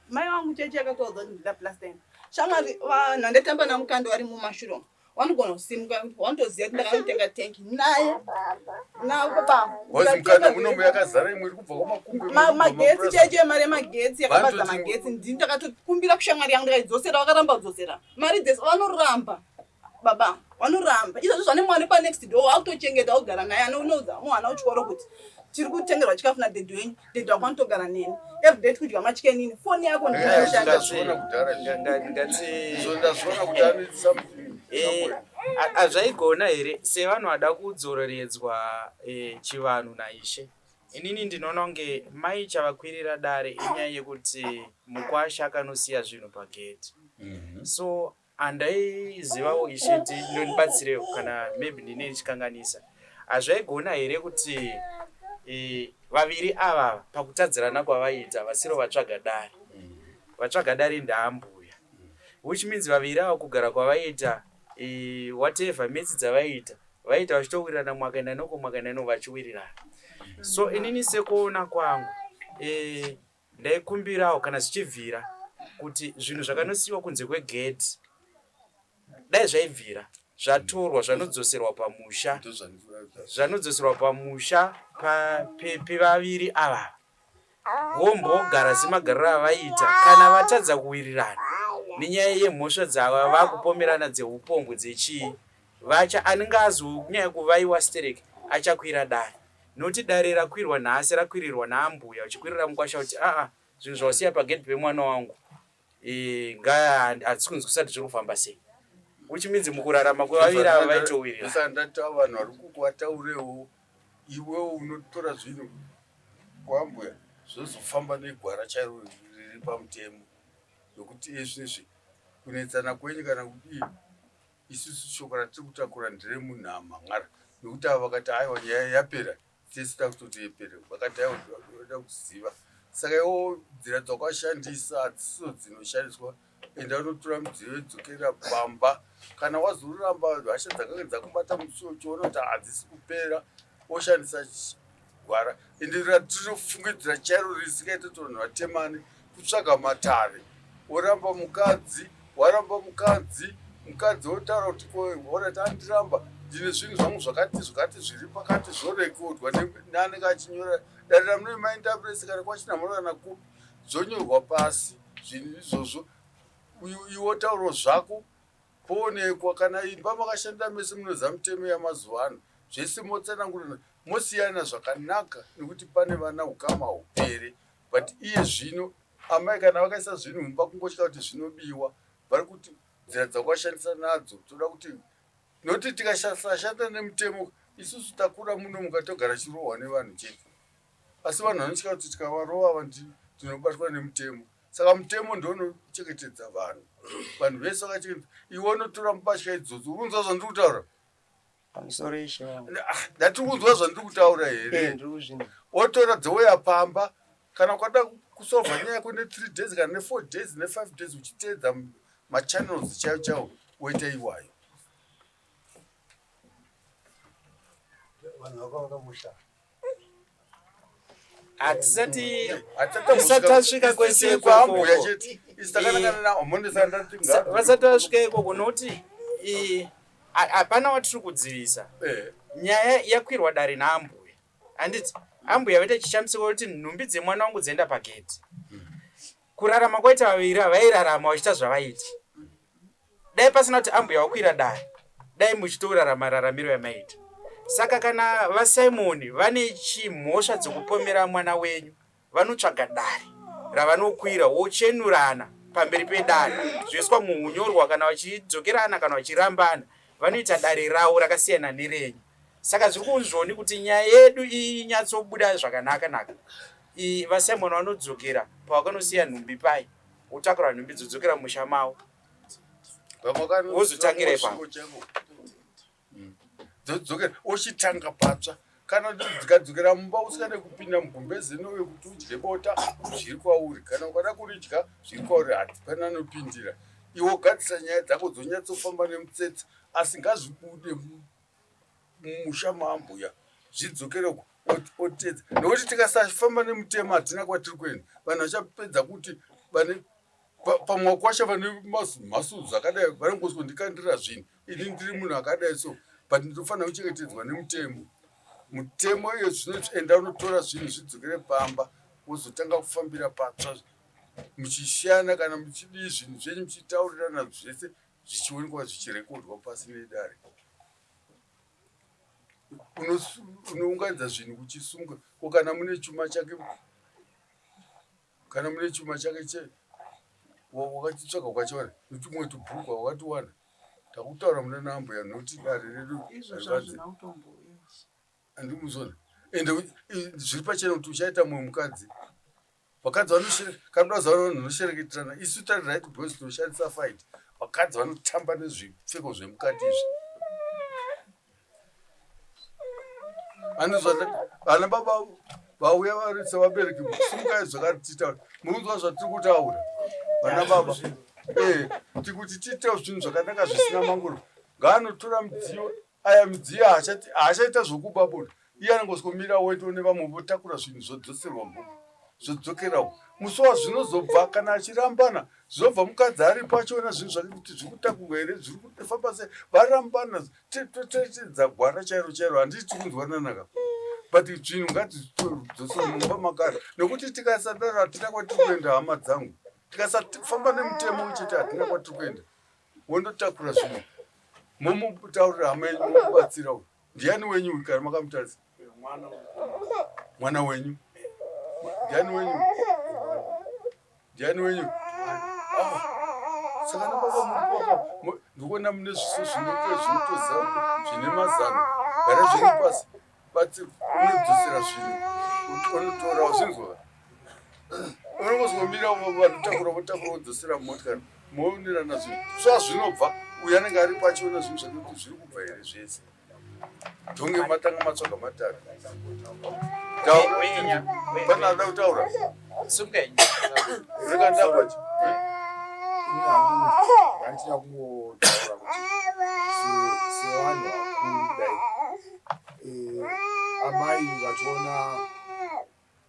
mai vangu chechi yakatoudza kuti ndida plus time shamwari vanhu vandetamba namukando vari mumashure umu vanogona kusimuka vanotoziva kuti ndakanotenga tengi naye navo baba Wazi mukando munomu yakazara imwe iri kubva kwamakumbo imwe iri kubva magetsi mapurazi. cheche mari yemagetsi yakabadza Vanototi- magetsi ndini ndakatokumbira kushamwari yangu ndikaidzosera vakaramba kudzosera mari dzese vanoramba Baba vanoramba izvozvo zvane mwana panext door wakutochengeta wakugara naye anoudza mwana wechikoro kuti tiri kutengerwa chikafu nadhedhi wenyu dhedhi wako anotogara neni everyday tiri kudya machikenini foni yako ndazviona kudhara ndazviona kuti ane something Eh, hazvaigona here sevanhu vada kudzoreredzwa eh, chivanhu naishe inini ndinoona kunge mai chavakwirira dare inyaya yekuti mukwasha akanosiya zvinhu pagedhi mhm. so Handaizivawo ishe ndinondibatsirewo kana maybe ndine ndichikanganisa. Hazvaigona here kuti e, vaviri ava pakutadzirana kwavaiita vasiro vatsvaga dare. Vatsvaga dare ndaambuya. Which means vaviri ava kugara kwavaiita e, whatever metsi dzavaiita vaiita vachitowirirana mwakaenda noko mwakaenda noko vachiwirirana. So inini sekuona kwangu e, Ndaikumbirawo kana zvichibvira kuti zvinhu zvakanosiiwa kunze kwegedhi dai zvaibvira zvatorwa zvanodzoserwa pamusha zvanodzoserwa pamusha pevaviri ava vombogara semagariro avaiita kana vatadza kuwirirana nenyaya yemhosva dzava vakupomerana dzeupombwe dzechii vacha anenge azonyanya kuvaiwa stereki achakwira dare Nokuti dare rakwirwa nhasi rakwirirwa naambuya uchikwirira mukwasha kuti aa zvinhu zvausiya pagedhi pemwana wangu eh, nga hatisi kunzwisisa kuti zviri kufamba sei which means mukurarama kwevaviri ava vaitowirirana. Saka ndati ava vanhu vari kuku vataurewo iwewo unotora zvinhu kwambuya zvozofamba negwara chairo riri pamutemo nokuti iye zvinezvi kunetsana kwenyu kana kudii Isusu shoko ratiri kutakura nderemunhamhan'ara nekuti ava vakati aiwa nyaya yapera tese takutoti yepere vakati aiwa toda kuziva saka iwo nzira dzakashandisa hadzisidzo dzinoshandiswa enda unotora midziyo yodzokera pamba kana wazoramba hasha dzakange dzakubata musi uchiona kuti hadzisi kupera oshandisa gwara ende ratinofungidzira chairo risingaite kuti vanhu vatemane kutsvaga matare woramba mukadzi waramba mukadzi mukadzi wotaura kuti orati andiramba ndine zvinhu zvangu zvakati zvakati zviri pakati zvorekodwa neanenge achinyora dare ramunoi maindapuresi kana kwachinamhora kana kupi zvonyorwa pasi zvinhu izvozvo iwe wotaurawo zvako Poonekwa kana imba makashanda mese munoziva mitemo yamazuva ano zvese motsanangurana mosiyana zvakanaka nekuti pane vana ukama hupere but iye zvino amai kana vakaisa zvinhu mumba kungotya kuti zvinobiwa vari kuti nzira dzakashandisa nadzo toda kuti nokuti tikasashanda nemutemo isusu takura muno mukatogara chirohwa nevanhu chete asi vanhu vanotya kuti tikavarova ava tinobatwa nemutemo saka mutemo ndounochengetedza vanhu vanhu vese vakachengetedza iwe unotora mbatya idzodzo uri kunzwa zvandiri kutaura pamusoro ishe wangu ah, ndati uri kunzwa zvandiri kutaura here eh, ndiri kuzvinzwa wotora dzouya pamba kana ukada kusolva nyaya yako ne3 days kana ne4 days ne5 days uchiteedza machannels chaiwo chaiwo woita iwayo vanhu vakavaka musha hatisati tisati tasvika kwese ikoko vasati vasvika ikoko nokuti hapana watiri kudzivisa eh. nyaya yakwirwa dare naambuya handiti ambuya vaita chishamisiko kuti nhumbi dzemwana wangu dzaenda pagedhi kurarama kwaita vaviri havairarama vachiita zvavaiti dai pasina kuti ambuya wakwira dare dai muchitorarama raramiro yamaita saka kana vasimoni vane chimhosva dzekupomera mwana wenyu vanotsvaga dare ravanokwira wochenurana pamberi pedare zvoiswa muhunyorwa kana vachidzokerana kana vachirambana vanoita dare ravo rakasiyana nerenyu saka zviri kunzvoni kuti nyaya yedu inyatsobuda zvakanaka naka vasimon vanodzokera pavakanosiya nhumbi pai wotakura nhumbi dzodzokera musha mavo wozotangira ipapo dzodzokera ochitanga patsva kana dzikadzokera mumba usingade kupinda mugumbeze inove kuti udye bota zviri kwauri kana ukada kuridya zviri kwauri hapana anopindira iwe ogadzisa nyaya dzako dzonyatsofamba nemutsetse asi ngazvibude mumusha maambuya zvidzokere uko otedza nekuti tikasafamba nemutemo hatina kwatiri kuenda vanhu vachapedza kuti vane pamwe kwasha vane mhasuru akadai vanongoswa ndikandira zvinhu ini ndiri munhu akadai so but ndinofanira kuchengetedzwa nemutemo mutemo iyo zvino enda unotora zvinhu zvidzokere pamba wozotanga kufambira patsva muchisiyana kana muchidii zvinhu zvenyu muchitaurirana zvese zvichionekwa zvichirekodwa pasi nedare unounganidza zvinhu kuchisunga ko kana mune chuma chake kana mune chuma chake che wakachitsvaga ukachiwana netumwe tubhuku wakatiwana Takutaura muna nambuya nokuti dare redu andimuzona ende zviri pachena kuti uchaita mumwe mukadzi. Vakadzi vanoshere kana kuda kuziva vanhu vanoshereketerana isu tari right boys tinoshandisa fight. Vakadzi vanotamba nezvipfeko zvemukati izvi. Vana baba vauya vari sevabereki simukai zvakati titaura mukunzwa zvatiri kutaura vana baba eh, tikuti tiite zvinhu zvakanaka zvisina manguro ngaanotora midziyo aya midziyo haachaita zvokuba buda iye anongosvomira woito nevamwe votakura zvinhu zvodzoserwa mbuku zvodzokerawo musi wazvinozobva kana achirambana Zvobva mukadzi aripo achiona zvinhu zvake kuti zviri kutakurwa here zviri kufamba sei varambana toteedza gwara chairo chairo handiti tiri kunzwanana ka but zvinhu ngatidzosere mumba makare nekuti tikasadaro hatina kwatiri kuenda hama dzangu tikasafamba nemutemo chete hatina kwatiri kuenda wondotakura zvinhu momutaurira hama yenyu momubatsira uyu ndiani wenyu uyu kana makamutarisa mwana wenyu ndiani wenyu Ndiani wenyu? Ah, saka nababa muri ndikuona mune zviso zvinotoziva zvine mazano. Gara zvenyu pasi batsi unodzosera zvinhu unotora uzvinzwa. Unongozomira vanotakura votakura vodzosera motikari moonerana zvinhu. Swa zvinobva uyu anenge aripo achiona zvinhu zvake kuti zviri kubva here zvese. Tonge matanga matsvaga matare. Taura. Pana ada kutaura. Rega ndakwachi. Ndandida kungotaura kuti sevanhu vakuru kudai eh, amai vachiona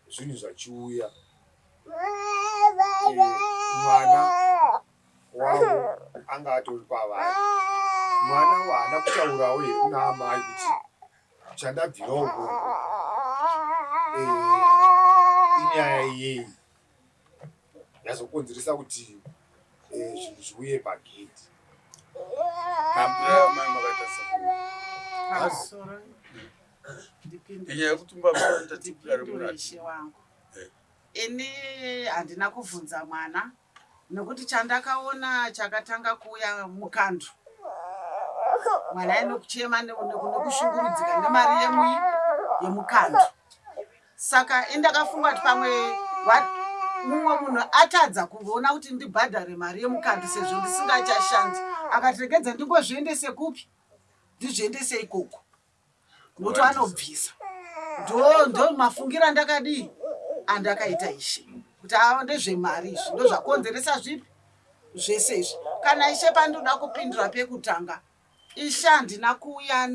zvinhu zvachiuya eh, mwana wavo anga atori pavari mwana haana kutaurawo here kuna amai kuti chandabvirawo ukoko eh, inyaya iyeyi yazokonzeresa kuti eh, zvinhu zviuye pagedhi inyaya yekuti ndipindure wangu eh. Ini handina kuvhunza mwana nokuti chandakaona chakatanga kuuya mukando mwana aine kuchema nekushungurudzika nemari yemui yemukando saka indakafunga kuti pamwe mumwe munhu atadza kuona kuti ndibhadhare mari yemukando sezvo ndisingachashandi akati regedza ndingozviendese kupi ndizviendese ikoko nokuti anobvisa ndo ndo mafungiro andakadii andakaita ishe kuti ava ndezvemari izvi ndozvakonzeresa zvipi zvese izvi kana ishe pandinoda kupindura pekutanga ishe handina kuuya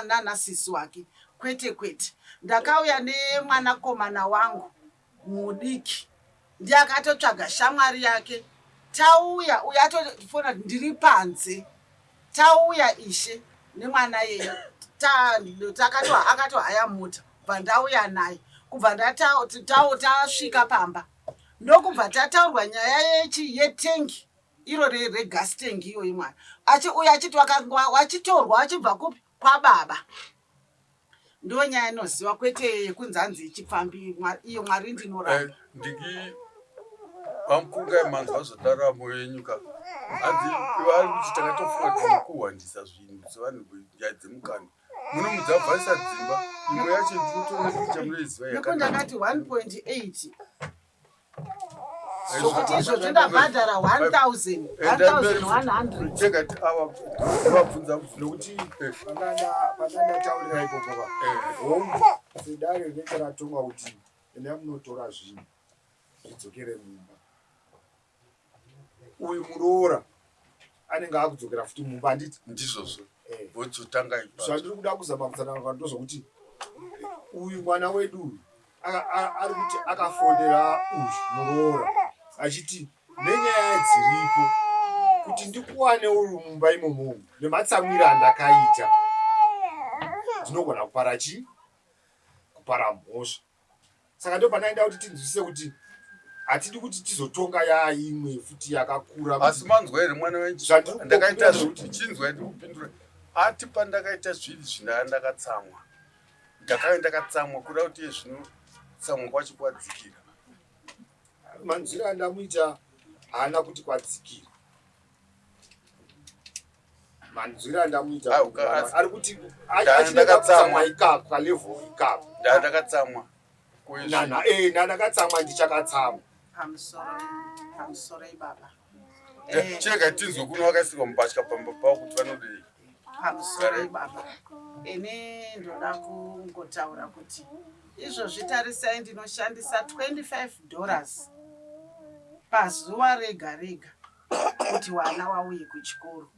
nanasisi wake kwete kwete ndakauya nemwanakomana wangu mudiki ndiye akatotsvaga shamwari yake tauya uyo atofona kuti ndiri panze tauya ishe nemwana yeye akatohaya mota bva ndauya naye kubva tasvika pamba ndokubva tataurwa nyaya yechi yetengi iro regas tank iyoyi mwana uyo achiti wachitorwa wachibva kupi kwababa Ndonyaya inoziva kwete yekunzi hanzi ichipfambi iyo Mwari ndinoramba. Eh, ndiki vamukunga manzwa zvadaramo yenyu ka hanzi vari kuti takatofunga kuti mukuhwandisa zvinhu sevanhu nyaya dzemukando muno mudzabvarisa dzimba imwe yacho ndinotoona kuti chamunoiziva yakandakati 1.8 Sokuti izvozvo ndabhadhara 1100. Chega ava vabvunza nokuti pandandataurira ikoko va hongu sedare rinenge ratonga kuti endai munotora zvinhu zvidzokere mumba uyu muroora anenge akudzokera futi mumba handiti ndizvozvo eh. vochotanga zvandiri kuda kuzama kutsanangura ndozvokuti uyu mwana wedu uyu ari kuti akafonera uyu muroora achiti nenyaya dziripo kuti ndikuwane uri mumba imomo nematsamwiro andakaita ndinogona kupara chii kupara mhosva Saka ndopanaenda kuti tinzwisise kuti hatidi kuti tizotonga yaimwe futi yakakura. Asi manzwa here mwana wenyu? Ndakaita chinzwa ndikupindura. Ati pandakaita zviri zvinaya ndakatsamwa. Ndakave ndakatsamwa kuda kuti zvino tsamwa kwacho kwadzikira. Manzwiro andamuita haana kuti kwadzikira. Manzwiro andamuita ari kuti achine kakutsamwa ikako kalevel ikako. Ndakatsamwa. Nana eh ndakatsamwa ndichakatsamwa. Pamusoro pamusoro baba. Eh. Chirega tinzwe kuno vakaisirwa mbatya pamba pavo kuti vanodei. Pamusoro baba. Ini ndoda kungotaura kuti izvozvi tarisai ndinoshandisa 25 dollars pazuva rega rega kuti wana wauye kuchikoro.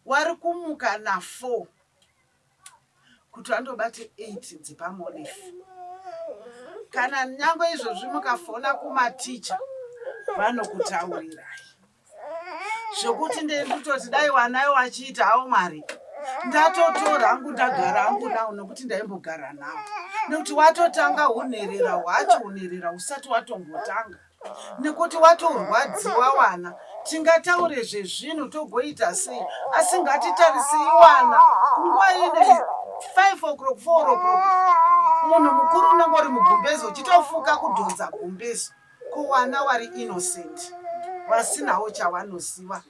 Wari kumuka na 4 kuti vandobate 8 dzepamolefu kana nyange izvozvi mukafona kumaticha vanokutaurirai zvekuti ndenditoti dai wanayo wachiita hawo mwari ndatotora hangu ndagara hangu nawo nekuti ndaimbogara nawo nekuti watotanga unherera hwacho unherera usati watombotanga nekuti watorwadziwa wana tingataure zvezvinhu togoita sei asi ngatitarisei wana kunguva ine 5 o'clock 4 o'clock munhu mukuru unenge uri mugumbezo uchitofuka kudhonza gumbezo kuwana wari innocent vasinawo chawanoziva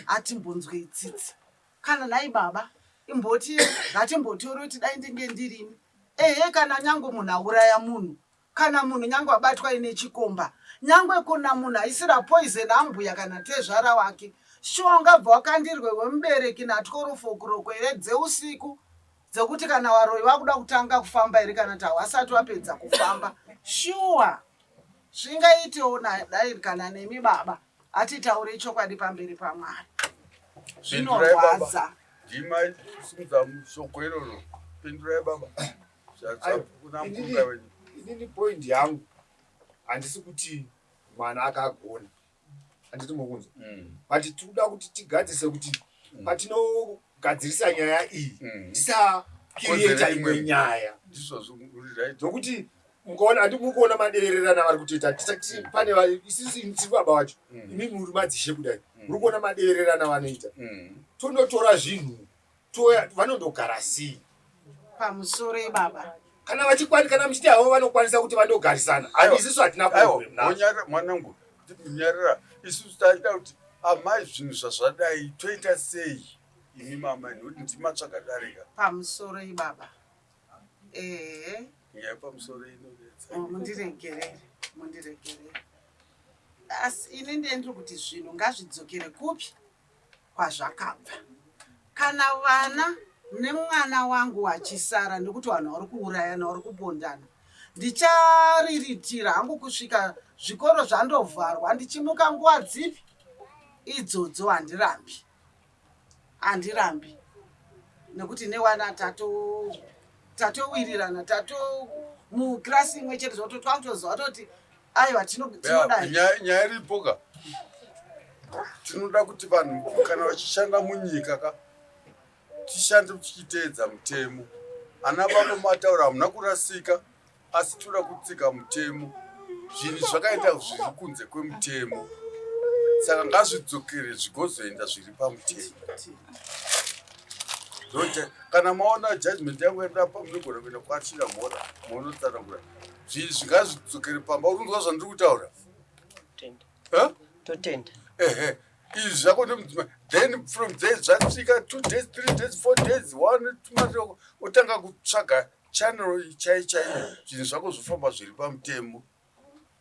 atimbonzwei tsitsi kana nhai baba imboti ngatimbotori kuti dai ndinge ndirini ehe kana nyange munhu auraya munhu Kana munhu nyangwe abatwa aine chikomba, nyangwe kuna munhu aisira poison ambuya kana tezvara wake, shuwa ungabva wakandirwe wemubereki natworofokiroko here dzeusiku dzekuti kana varoyi vakuda kutanga kufamba here kana kuti hawasati wapedza kufamba shuwa zvingaitewo dai kana nemi baba hatitaure chokwadi pamberi pamwari zvinorwadza. Ndimai simudza shoko iroro pindurai baba. Inini point yangu handisi kuti mwana akagona handiti mukunzwa mm. but tikuda kuti tigadzise kuti mm. patinogadzirisa nyaya iyi mm. tisakirieta imwe nyaya nokuti mukaona handi muri kuona madererana vari kutoita pane isisi tiri baba vacho imi muri madzishe kudai muri kuona madererana vanoita tondotora zvinhu Toya vanondogara sei? Pamusoro baba. Kana vachikwani kana muchiti havo vanokwanisa kuti vandogarisana. Aiwa isusu hatina problem nazvo. Wonyarira mwanangu nyarira isusu taida kuti amai zvinhu zvazvadai toita sei imi mama nekuti ndimatsvaga darika. Pamusoro baba. Ehe. Nyaya pamusoro inonetsa. Oh, mundiregerere, mundiregerere. Asi ini ndiye ndiri kuti zvinhu ngazvidzokere kupi? kwazvakabva. Kana vana nemwana wangu wachisara nekuti vanhu vari kuurayana vari kupondana ndichaririritira hangu kusvika zvikoro zvandovharwa ndichimuka nguva dzipi idzodzo handirambi handirambi nekuti newana tato tatowirirana tato mukirasi imwe chete zvakuti twakutoziva toti aiwa tinodai nyaya iripo ka tinoda kuti vanhu kana vachishanda munyika ka tishande tichiteedza mutemo ana baba mataura hamuna kurasika asi toda kutsika mutemo zvinhu zvakaita zviri kunze kwemutemo saka ngazvidzokere zvigozoenda zviri pamutemo kana maona judgment yangu yandapa munogona kuenda kwachira mhora monotsanangura zvinhu zvingazvidzokere pamba uri kunzwa zvandiri kutaura totenda ehe izvi zvako nemudzimai then from there zvasvika two days three days four days one two otanga kutsvaga channel chai chaiyo zvinhu zvako zvofamba zviri pamutemo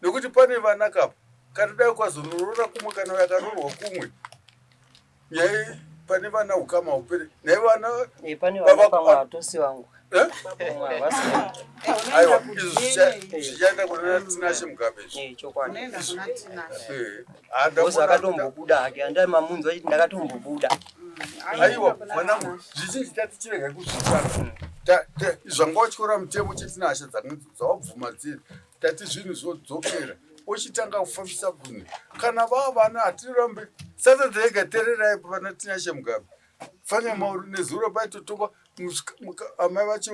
nekuti pane vana kapa kana dai ukazonoroora kumwe kana yakaroorwa kumwe nyaya pane vana ukama upere naye vana eh, pane vana pamwe hatosi vangu eh? aiwa izvi zvichaenda kuna Tinashe Mugabe izvi chokwadi akatombobuda hake andai mamunzwa achiti ndakatombobuda aiwa mwanangu zvizhinji tatichirega kuzvitsvaka zvanga watyora mutemo chetinashe dzawabvuma dziri tati zvinhu zvodzokera ochitanga kufambisa bunhu kana vava vana hatirambe sasa tega tererai vana tinashe mugabe fanyamauri nezuro paitotongwa amai vacho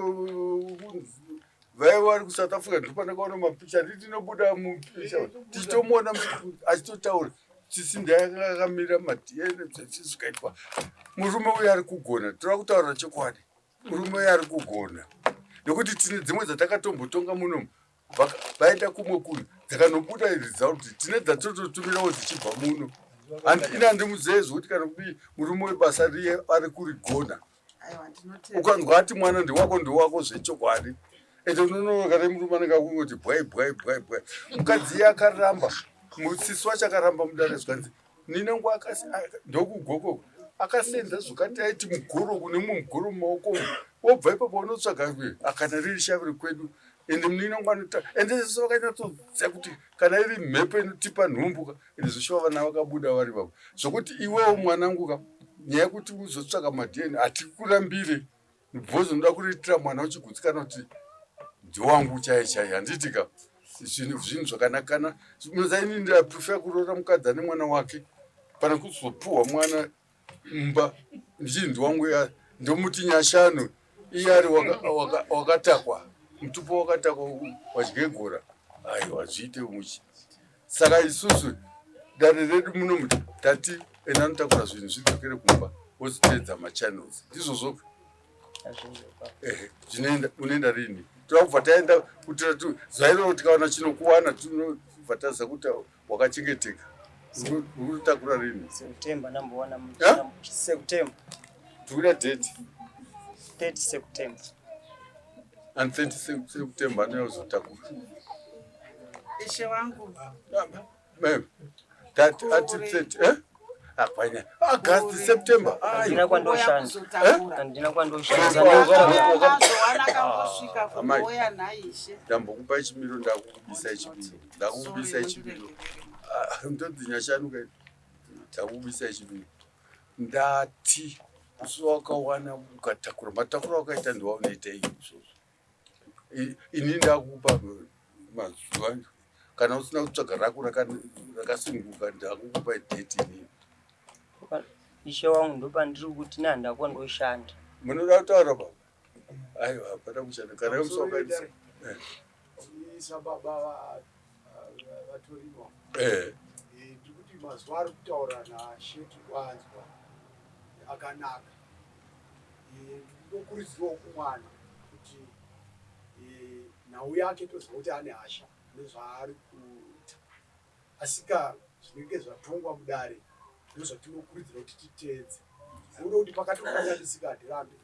vaiva vari kusouth africa ndopandakaona mapicha nditinobuda mupicha tichitomuona achitotaura sisi ndayanga akamira madna zvikaitwa murume uyo ari kugona toda kutaura chokwadi murume uyo ari kugona nekuti tine dzimwe dzatakatombotonga munomu vaenda kumwe kunhu dzakanobuda result tine dzatototumirawo dzichibva muno. Ini handimuzive zvekuti kana kudii murume webasa riye ari kurigona. Ukanzwa ati mwana ndewako ndewako zvechokwadi. Ende unononoka nemurume anenge akungoti bwai bwai bwai bwai. Mukadzi iye akaramba, musisi wacho akaramba mudare zvikanzi nina nguva ndokugoko akasenza zvokati aiti mugoro kune mumwe mugoro mumaoko umu wobva ipapo unotsvaga akana riri shavi rekwedu ende munina wangu anota ende sisi vakanyatsoziva kuti kana iri mhepo inotipa nhumbu ka ende zveshuwa vana vakabuda vari vavo zvokuti iwewo mwanangu ka nyaya yekuti uzotsvaka madna hatikurambire bhozi unoda kuriitira mwana uchigutsikana kuti ndiwangu chaiye chaiye handiti ka zvinhu zvinhu zvakanakana munoziva ini ndaprefer kuroora mukadzi ane mwana wake pana kuzopuhwa mwana mumba ndichiti ndiwangu ndomuti nyashanu iye ari wakatakwa mutupo wakatakwa wadyegora aiwa zviite muchi saka isusu dare redu muno tati ena anotakura zvinhu zvidzokere kumba woziteedza machannels ndizvozvo ehe zvinoenda unoenda rini toda kubva taenda kuti zuva iroro tikawana chinokuwana tinobva taziva kuti wakachengeteka uri kutakura rini September number one September tikuda date 30 September and 30 September anouya kuzotakura ishe wangu Ma'am, that ati 30 eh Hapana. August September. Handina kwandoshanda. Handina kwandoshanda. Ndambokupai chimiro ndakukubisai chimiro. Ndakukubisai chimiro. Ah, ndodzi nyashanu kai. Ndakukubisai chimiro. Ndati musi wakawana ukatakura matakura wakaita ndiwaunoita izvozvo. Ini ndakupa mazuva kana usina kutsvaga rako rakasununguka ndakukupa date inini. Ishe wangu ndopandiri kuti nandakwa ndoshanda. Munoda kutaura baba? Aiwa hapana kushanda kana musi wakaita. Eh. Isa baba vatoriwa. Eh. eh ndikuti mazuva ari kutaura nashe tikuanzwa akanaka. Eh, ndinokurudzirawo kumwana kuti eh, nhau yake toziva kuti ane hasha nezvaari kuita asika zvinenge zvatongwa mudare ndozvatinokurudzira kuti titeedze uno kuti pakatokanganisika hatirambe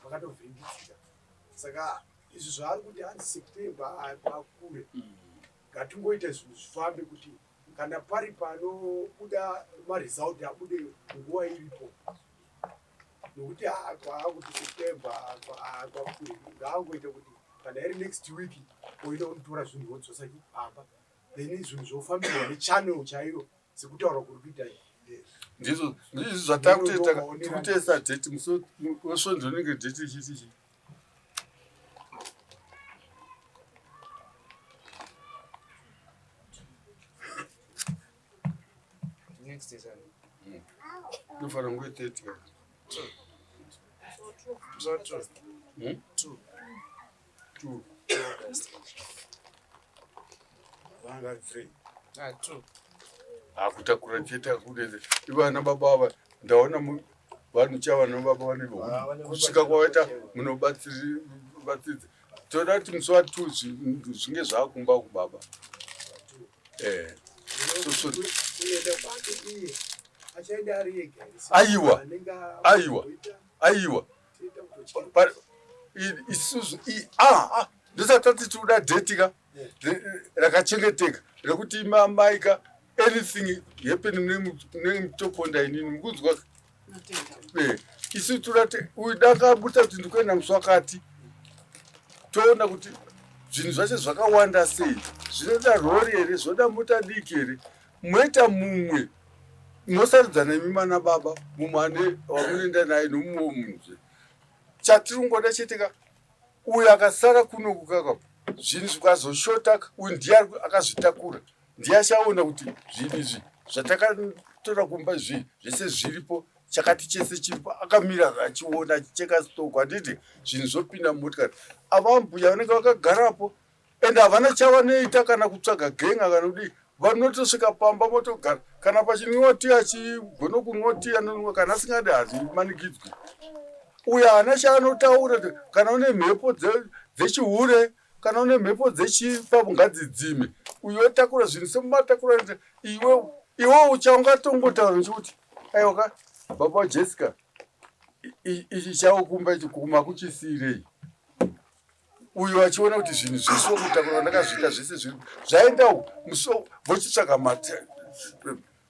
pakatovhiringidzika saka izvi zvaari kuti hanzi september akure ngatingoita zvinhu zvifambe kuti kana pari panobuda maresult abude nguva iripo nokuti kwaakuti september kwakure ngaangoita kuti kana iri next week oita unotora zvinhu wodzosa pamba then zvinhu zvofambirwa nechannel chaiyo sekutaura kuri kuita ndizvo ndizvo zvatakutoita tikutoisa date musi wesvondo rinenge date ichiti chii Next is Inofanira kunge 30 kana. So two. Hmm? Two. Two. Vanga three. Ah, two. Akutakura chete akuneze. Ivana baba ava ndaona vanhu chavana baba vane kusvika kwavaita munobatsiridza. Toda kuti musi wa 2 zvinge zvakumba kubaba. Eh. Aiwa. Aiwa. Aiwa. Isusu ah ah ndosati tati tikuda date ka rakachengeteka rekuti imamai ka anything happen munenge mutoponda inini mukunzwa eh, isu turati uyu dakabuta kuti ndikuenda musi wakati toona kuti zvinhu zvacho zvakawanda sei zvinoda rori here zvoda mota diki here moita mumwe mosarudzana imi mana baba mumwe ane wamunoenda naye nomumwe munhu chatiri kungoda chete ka uyo akasara kunoku kaka zvinhu zvikazoshota uyu ndiye akazvitakura ndiye achaona kuti zvinhu izvi zvatakatora kumba izvi zvese zviripo chakati chese chiripo akamira achiona achicheka stoko handiti zvinhu zvopinda mumotikari ava mbuya vanenge vakagarapo ende havana chavanoita kana kutsvaga genga kana kudii vanotosvika pamba votogara kana pachinwiwa tii achigona kunwa tii anonwa kana asingadi hazvimanikidzwi uyo haana chaanotaura kana une mhepo dzechihure kana une mhepo dzechipapo ngadzidzime uyo otakura zvinhu semumatakura iwe Iwe uchaungatongotaura nechekuti aiwa ka baba Jessica ichi chavo kumba ichi kuma kuchisiirei uyu achiona kuti zvinhu zvese kutakura ndakazviita zvese zviri zvaenda muso vochitsvaga mate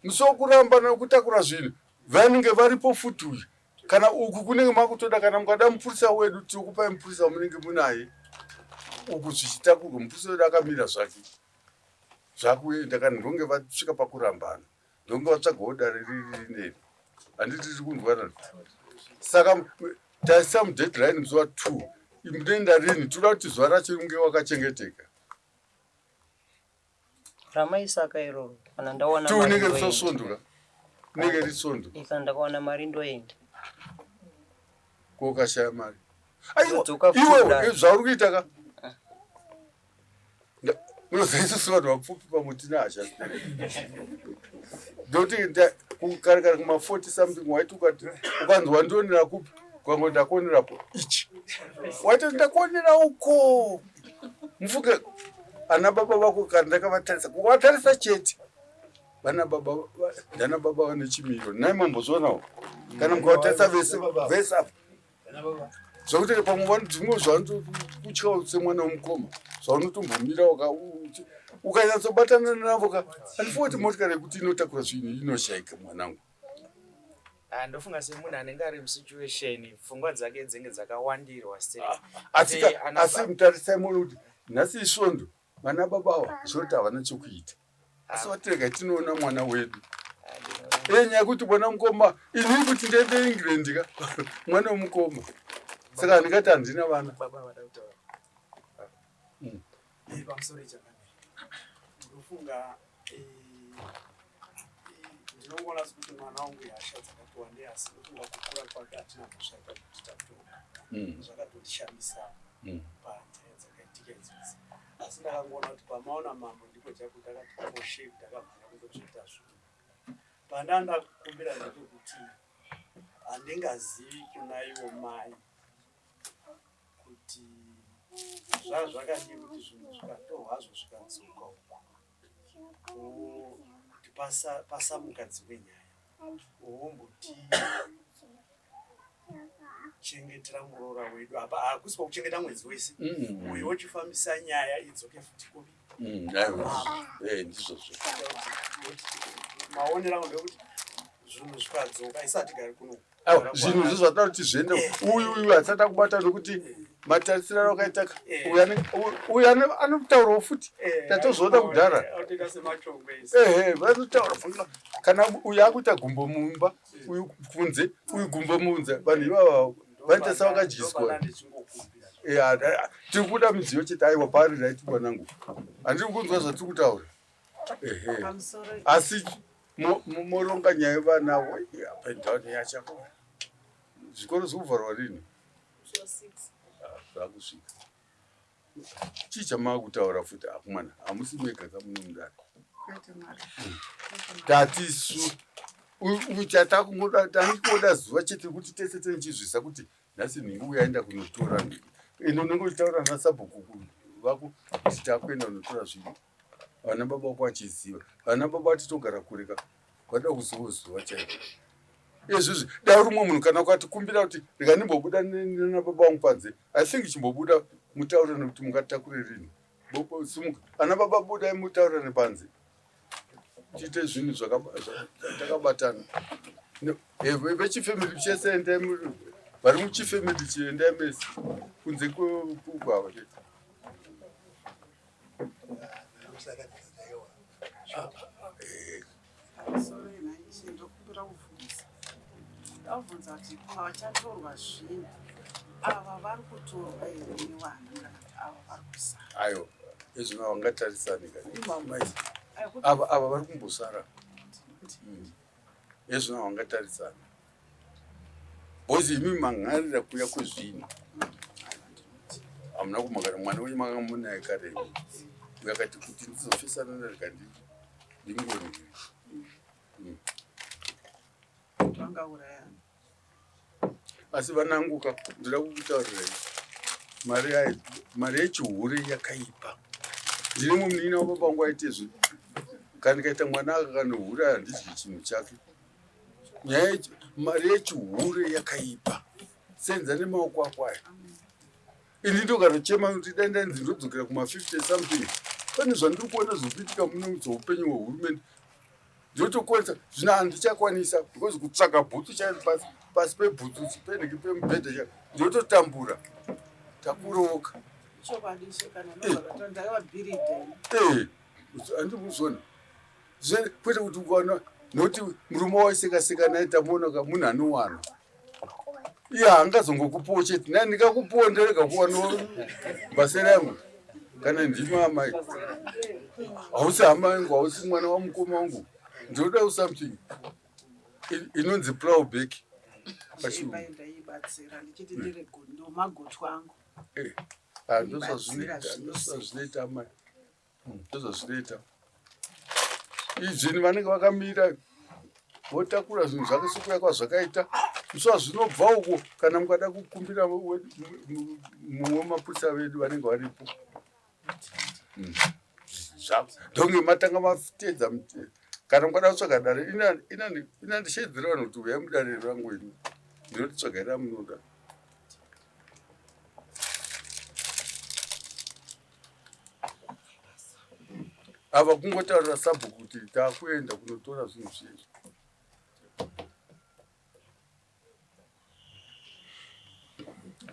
muso kuramba nekutakura zvinhu vanenge varipo futi uyu kana uku kunenge makutoda kana mukada mupurisa wedu tiri kupai mupurisa wamunenge munaye uku zvichitakurwa mupurisa wedu akamira zvake zvakuenda kana ndonge vasvika pakurambana ndonge vatsvagawo dare riri rineri handiti tiri kunzwanana saka taisa mudeadline musi wa two munoenda rini toda kuti zuva racho unge wakachengeteka Ramaisaka iroro kana ndawana mari unenge risosvondo ka unenge risvondo eh, kana ndakawana mari ndoenda ko ukashaya mari aiwa iwe eh, zvauri kuita ka ah. unoziva isusu vanhu vapfupi pamwe tine hasha ndokuti kare kare kuma 40 something waiti ukanzi wandionera kupi kwango ndakuonerapo ichi waitoti ndakuonera uko mufunge ana baba vako kana ndakavatarisa kuvatarisa chete vana baba ndana baba vane chimiro nai mambozvionawo kana mukavatarisa vese vese apa zvekuti pamwe zvimwe zvaanokutyawo semwana wemukoma zvaunotombomira ukanyatsobatana navo ka andifunga kuti motikari yekuti inotakura zvinhu inoshaika mwanangu Ah, ndofunga semunhu anenge ari musituation pfungwa dzake dzinge dzakawandirwa ah, asi mutarisai muone kuti nhasi isvondo vana baba ava zvinoti havana chokuita asi vatirega tinoona mwana wedu e nyaya yekuti mwana mukoma ini kuti ndiende england ka mwana wemukoma saka handingati handina vana hmm. eh, pamusoro ichakamira ndofunga eh, eh, ndinongoona sekuti mwana wangu hasha dzakati wandei asi ndofunga kukura kwake hatina mhosva yakakuti tatonga hmm. zvakatotishamisawo hmm. panyaya dzakaitika idzodzi asi ndakangoona kuti pamaona mambo ndipo chako takati koshe takamhanya kundotsveta zvinhu pandanda kukumbira ndepekuti handingazivi kuna ivo mai kuti zvazvakadii kuti zvinhu zvikatorwa hazvo zvikadzoka uku kuti pasamuka dzimwe nyaya womboti chengetera muroora wedu apa hakusi kwakuchengeta mwedzi wese mm. uyu wochifambisa nyaya idzoke futi kupi mm, eh, ndizvozvo maonero angu ndekuti zvinhu zvikadzoka isati gari kuno zvinhu izvo zvatinoda kuti zviende eh. uyu uyu hatisati akubata nokuti eh. matarisirano akaita uyu anotaurawo futi tatozoona kudhara ehe vanotaura kana uyu akuita gumbo mumba uyu kunze uyu gumbo munze vanhu ivava vaita sevakadyiswa tiri kuda midziyo chete aiwa pari right mwanangu handiri kunzwa zvatiri kutaura ehe asi moronga nyaya yevana up and down yachako zvikoro zvikuvharwa rini ah, zvakusvika Chii chamakutaura futi akomana hamusi mega ka muno mudare. Tati isu uyu chatakungoda tangoda zuva chete kuti tese tichizvisa kuti nhasi nhingi uyu aenda kunotora nhingi. Ende unenge uchitaura nasabhuku vako kuti takuenda kunotora zvinhu. Vana baba vako vachiziva. Vana baba vatitogara kure ka. Vada kuziva zuva chaiko. Izvizvi dai uri mumwe munhu kana ukatikumbira kuti rega ndimbobuda nababa vangu panze I think chimbobuda mutaurane kuti mungatakure rini. Simuka ana baba budai mutaurane panze. Tiite zvinhu takabatana. Eh, vechifamily chese endai vari muchifamily chiendai mese kunze kwava chete. Ndabvunza kuti pavachatorwa zvinhu ava vari kutorwa here nevana kana kuti ava vari kusara? Ayo, ezvino vangatarisani ka imama ava ava vari kumbosara. Mm. Ezvino vangatarisani. Boys imi mangarira kuya kwezvinhu. Hamuna kumangara mwana wenyu makanga munaye kare. Uyo akati kuti ndizofesana narega ndingoni. Mm. Vangaurayana. Asi vananguka ndoda kukutaurirai mari yayo mari yechihure yakaipa. Ndine mumwe munin'ina wababa vangu aite zve Kana ndikaita mwana akanohura handidyi chinhu chake. Nyaya mari yechihure yakaipa. Senza nemaoko ako aya. Ini ndokatochema kuti dai ndainzi ndodzokera kuma 50 something. Pane zvandiri kuona zviri kuitika muno zveupenyu hwehurumende. Ndotokwanisa zvino handichakwanisa because kutsvaga bhutsu chaiyo pasi pasi pebhutsu penhiki pemubhedha chaiyo ndototambura. Takuroka. Chokwadi ishe kana ndozvakatandaiwa bhiridha. Eh, handikuzona. Kwete kuti ukaona nokuti murume waiseka seka naye tamuona ka munhu anowana. Iye haangazongokupiwo chete. Nai ndingakupiwo ndirega kuwanawo basa rangu. Kana ndimi amai. Hausi hama yangu, hausi mwana wamukoma wangu. Ndinoda something inonzi plow back. Pachirungu. Ndaibatsira ndichiti ndiri ndomagotwa angu. Eh, ah, ndozvazvinoita, ndozvazvinoita amai. Ndozvazvinoita. Izvini vanenge vakamira votakura zvinhu zvake sekuya kwazvakaita. Musi wazvinobva uko kana mukada kukumbira mumwe wemapurisa vedu vanenge varipo. Ndonge matanga mateedza kana mukada kutsvaga dare inandishedzera vanhu kuti uyai mudare rangu ini ndinoti tsvagai ramunoda. Ava kungotaurira sabhuku kuti takuenda kunotora zvinhu zvedu.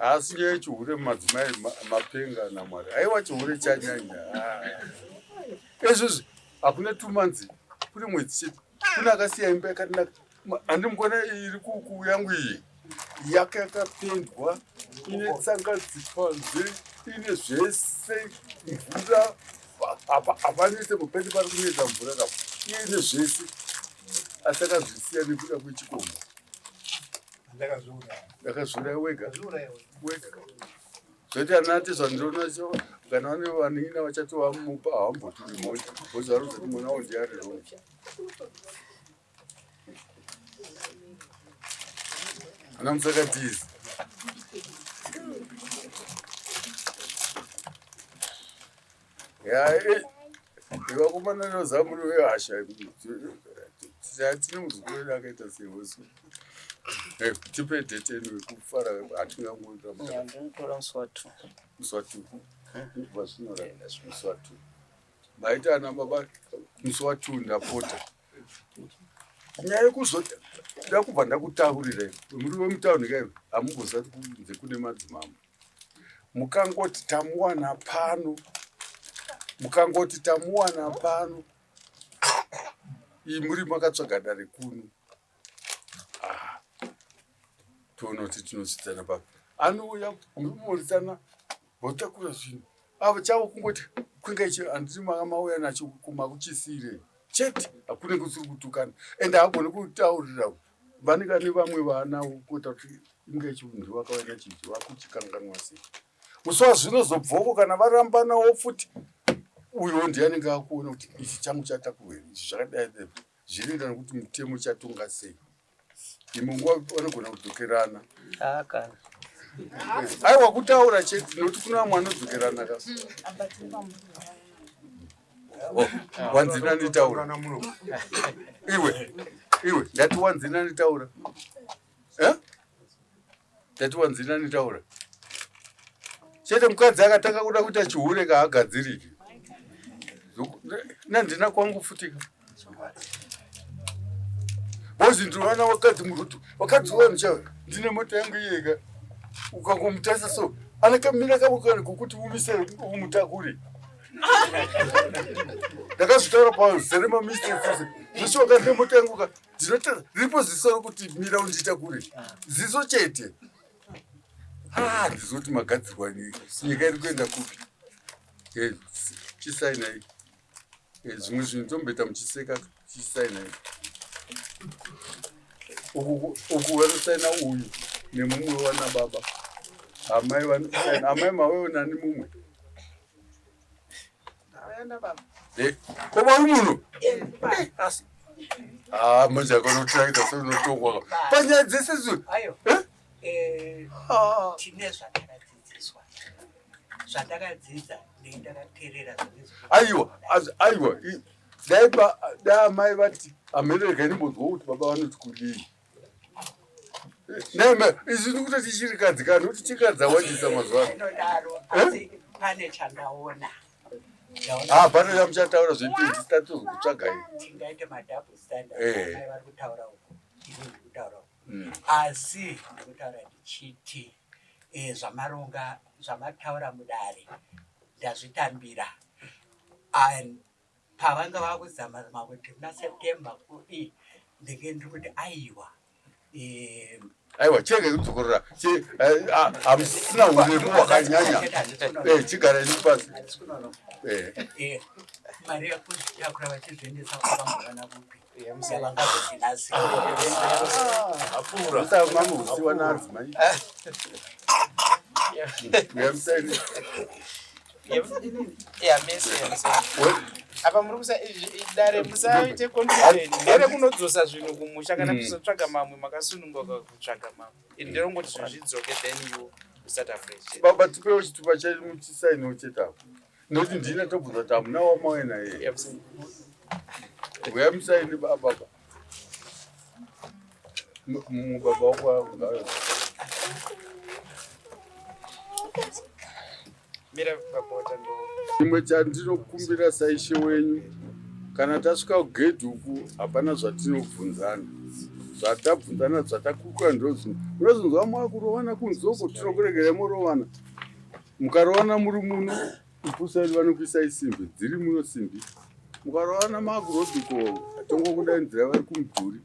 Asi nyaya yechihure madzimai mapenga namwari. Aiwa chihure chanyanya. Izvozvi hakuna 2 months kune mwedzi chete. Kune akasiya imba yakanaka. Handimukona iri kuku yangu iyi yaka yakapendwa ine tsangadzi panze ine zvese mvura hapanetse mupende pari kunetsa mvura kapo iye ine zvese asi akazvisiya nekuda kwechikomba. Ndakazviuraya wega wega. Zvoti anati zvandinonacho kana vane vanin'ina vachatovamupa havambotori mhosva because vari kuzoti mwana wavo ndiye ari wrong. Ana musakatizi. Ya, eh, vakomana nozamuri wehasha tine muzukuru wedu akaita sehosi. Eh, tipe date anyway kufara hatingangoita Ya, ndinotora musi wa 2. Musi wa 2. Kubva zvinora musi wa 2. Maita ana baba musi wa 2 ndapota. Nyaya yekuzoti ndakubva ndakutaurira muri wemutauni kaiwe hamumbozati kunze kune madzimambo. Mukangoti tamuwana pano, mukangoti tamuwana pano, iyi muri makatsvaga dare kuno. Ah, toona kuti tinosvitsana papi. Anouya munomorisana votakura zvinhu. Avo chavo kungoti kwinga ichi handiti mauya nacho kumakuchisiyirei chete hakunenge kusiri kutukana ende haagoni kutaurira vanenge vane vamwe vaanawo kuita kuti inga ichi ndiwo vakauya nacho ichi vakuchikanganwa sei. Musi wazvinozobvoko kana varambanawo futi uyo ndiye anenge akuona kuti ichi changu chatakurwa here ichi zvakadai zvinoenda nekuti mutemo chatonga sei. Imwe nguva vanogona kudzokerana. Ah, kana. Aiwa kutaura chete nokuti kuna vamwe vanodzokerana ka. Oh, wanzina nditaura. Iwe, iwe, ndati wanzina nditaura. Eh? Ndati wanzina nditaura. Chete mukadzi akatanga kuda kuita chihure kaagadziriki. Nandina kwangu futi ka. Bozi ndinoona wakadzi murutu. Wakadzi wanhu chaiwo. Ndine mota yangu iyeka. Ukangomutarisa so anakamira kamukana kokuti umise umutakure. Ndakazvitaura pazere mamistakes. Zvese wakadzi mota yangu ka. Ndinotara ripo ziso rokuti mira unditakure. Ziso chete. Ah, ndizoti magadzirwa nyika iri kuenda kupi? Eh, chisainai. Eh, zvimwe zvinhu tomboita muchiseka chisainai. Uku uku vanosaina uyu nemumwe wana baba. Amai vanosaina. Amai mawewo nani mumwe? Ndauya nababa. Eh, ko vari muno? Eh, asi. Ah, manje akanotraita seunotongwa. Panyaya dzese zvo. Ayo. Eh? Eh, Ah. tine zvatakadzidziswa zvandakadzidza ndei ndakateerera Aiwa, aiwa. Dai dai amai vati hameno regai ndimbonzwa kuti baba vanoti kudii. Neme isu tiri kutoti chirikadzi kana kuti chirikadzi dzawandisa mazuva ano. Inodaro eh? asi pane chandaona. Ah, pane chamuchataura zvepi tisatozokutsvagai. Tingaite madouble standard. Eh. Amai vari kutaura uku, ini ndiri kutaura uku. Mm. Asi ndiri kutaura ndichiti eh, zvamaronga zvamataura mudare ndazvitambira. And pavanga vakuzama zama kuti muna September kudii ndenge ndiri kuti aiwa eh, aiwa chirege kudzokorora eh, hamusina uremu hwakanyanya eh, chigarai pasi mari yekuzvitakura vachizviendesa kwavambovana kupi mamuhusiwa naadzimai uyamusaini apa muri kusa dare musaite confusion ndere kunodzosa zvinhu kumusha kana mm. kuzotsvaga mamwe makasununguka kutsvaga mamwe ini ndirongoti zvinhu zvidzoke then you start afresh baba tipewo chitupa chedu muchisainiwo chete apo nokuti ndini atobvunza kuti hamuna wamauya naye uya musaini baba mumwe baba wako chimwe chandinokumbira saishe wenyu kana tasvika kugedhi uku hapana zvatinobvunzana zvatabvunzana zvatakurukura ndozvino unozonzwa makurovana kunze uko tinokuregerai morovana Mukarowana muri muno ipusai vanokuisai simbi dziri muno simbi. Mukarowana makurodhi ko tongokudai nzira vari kumudhuri.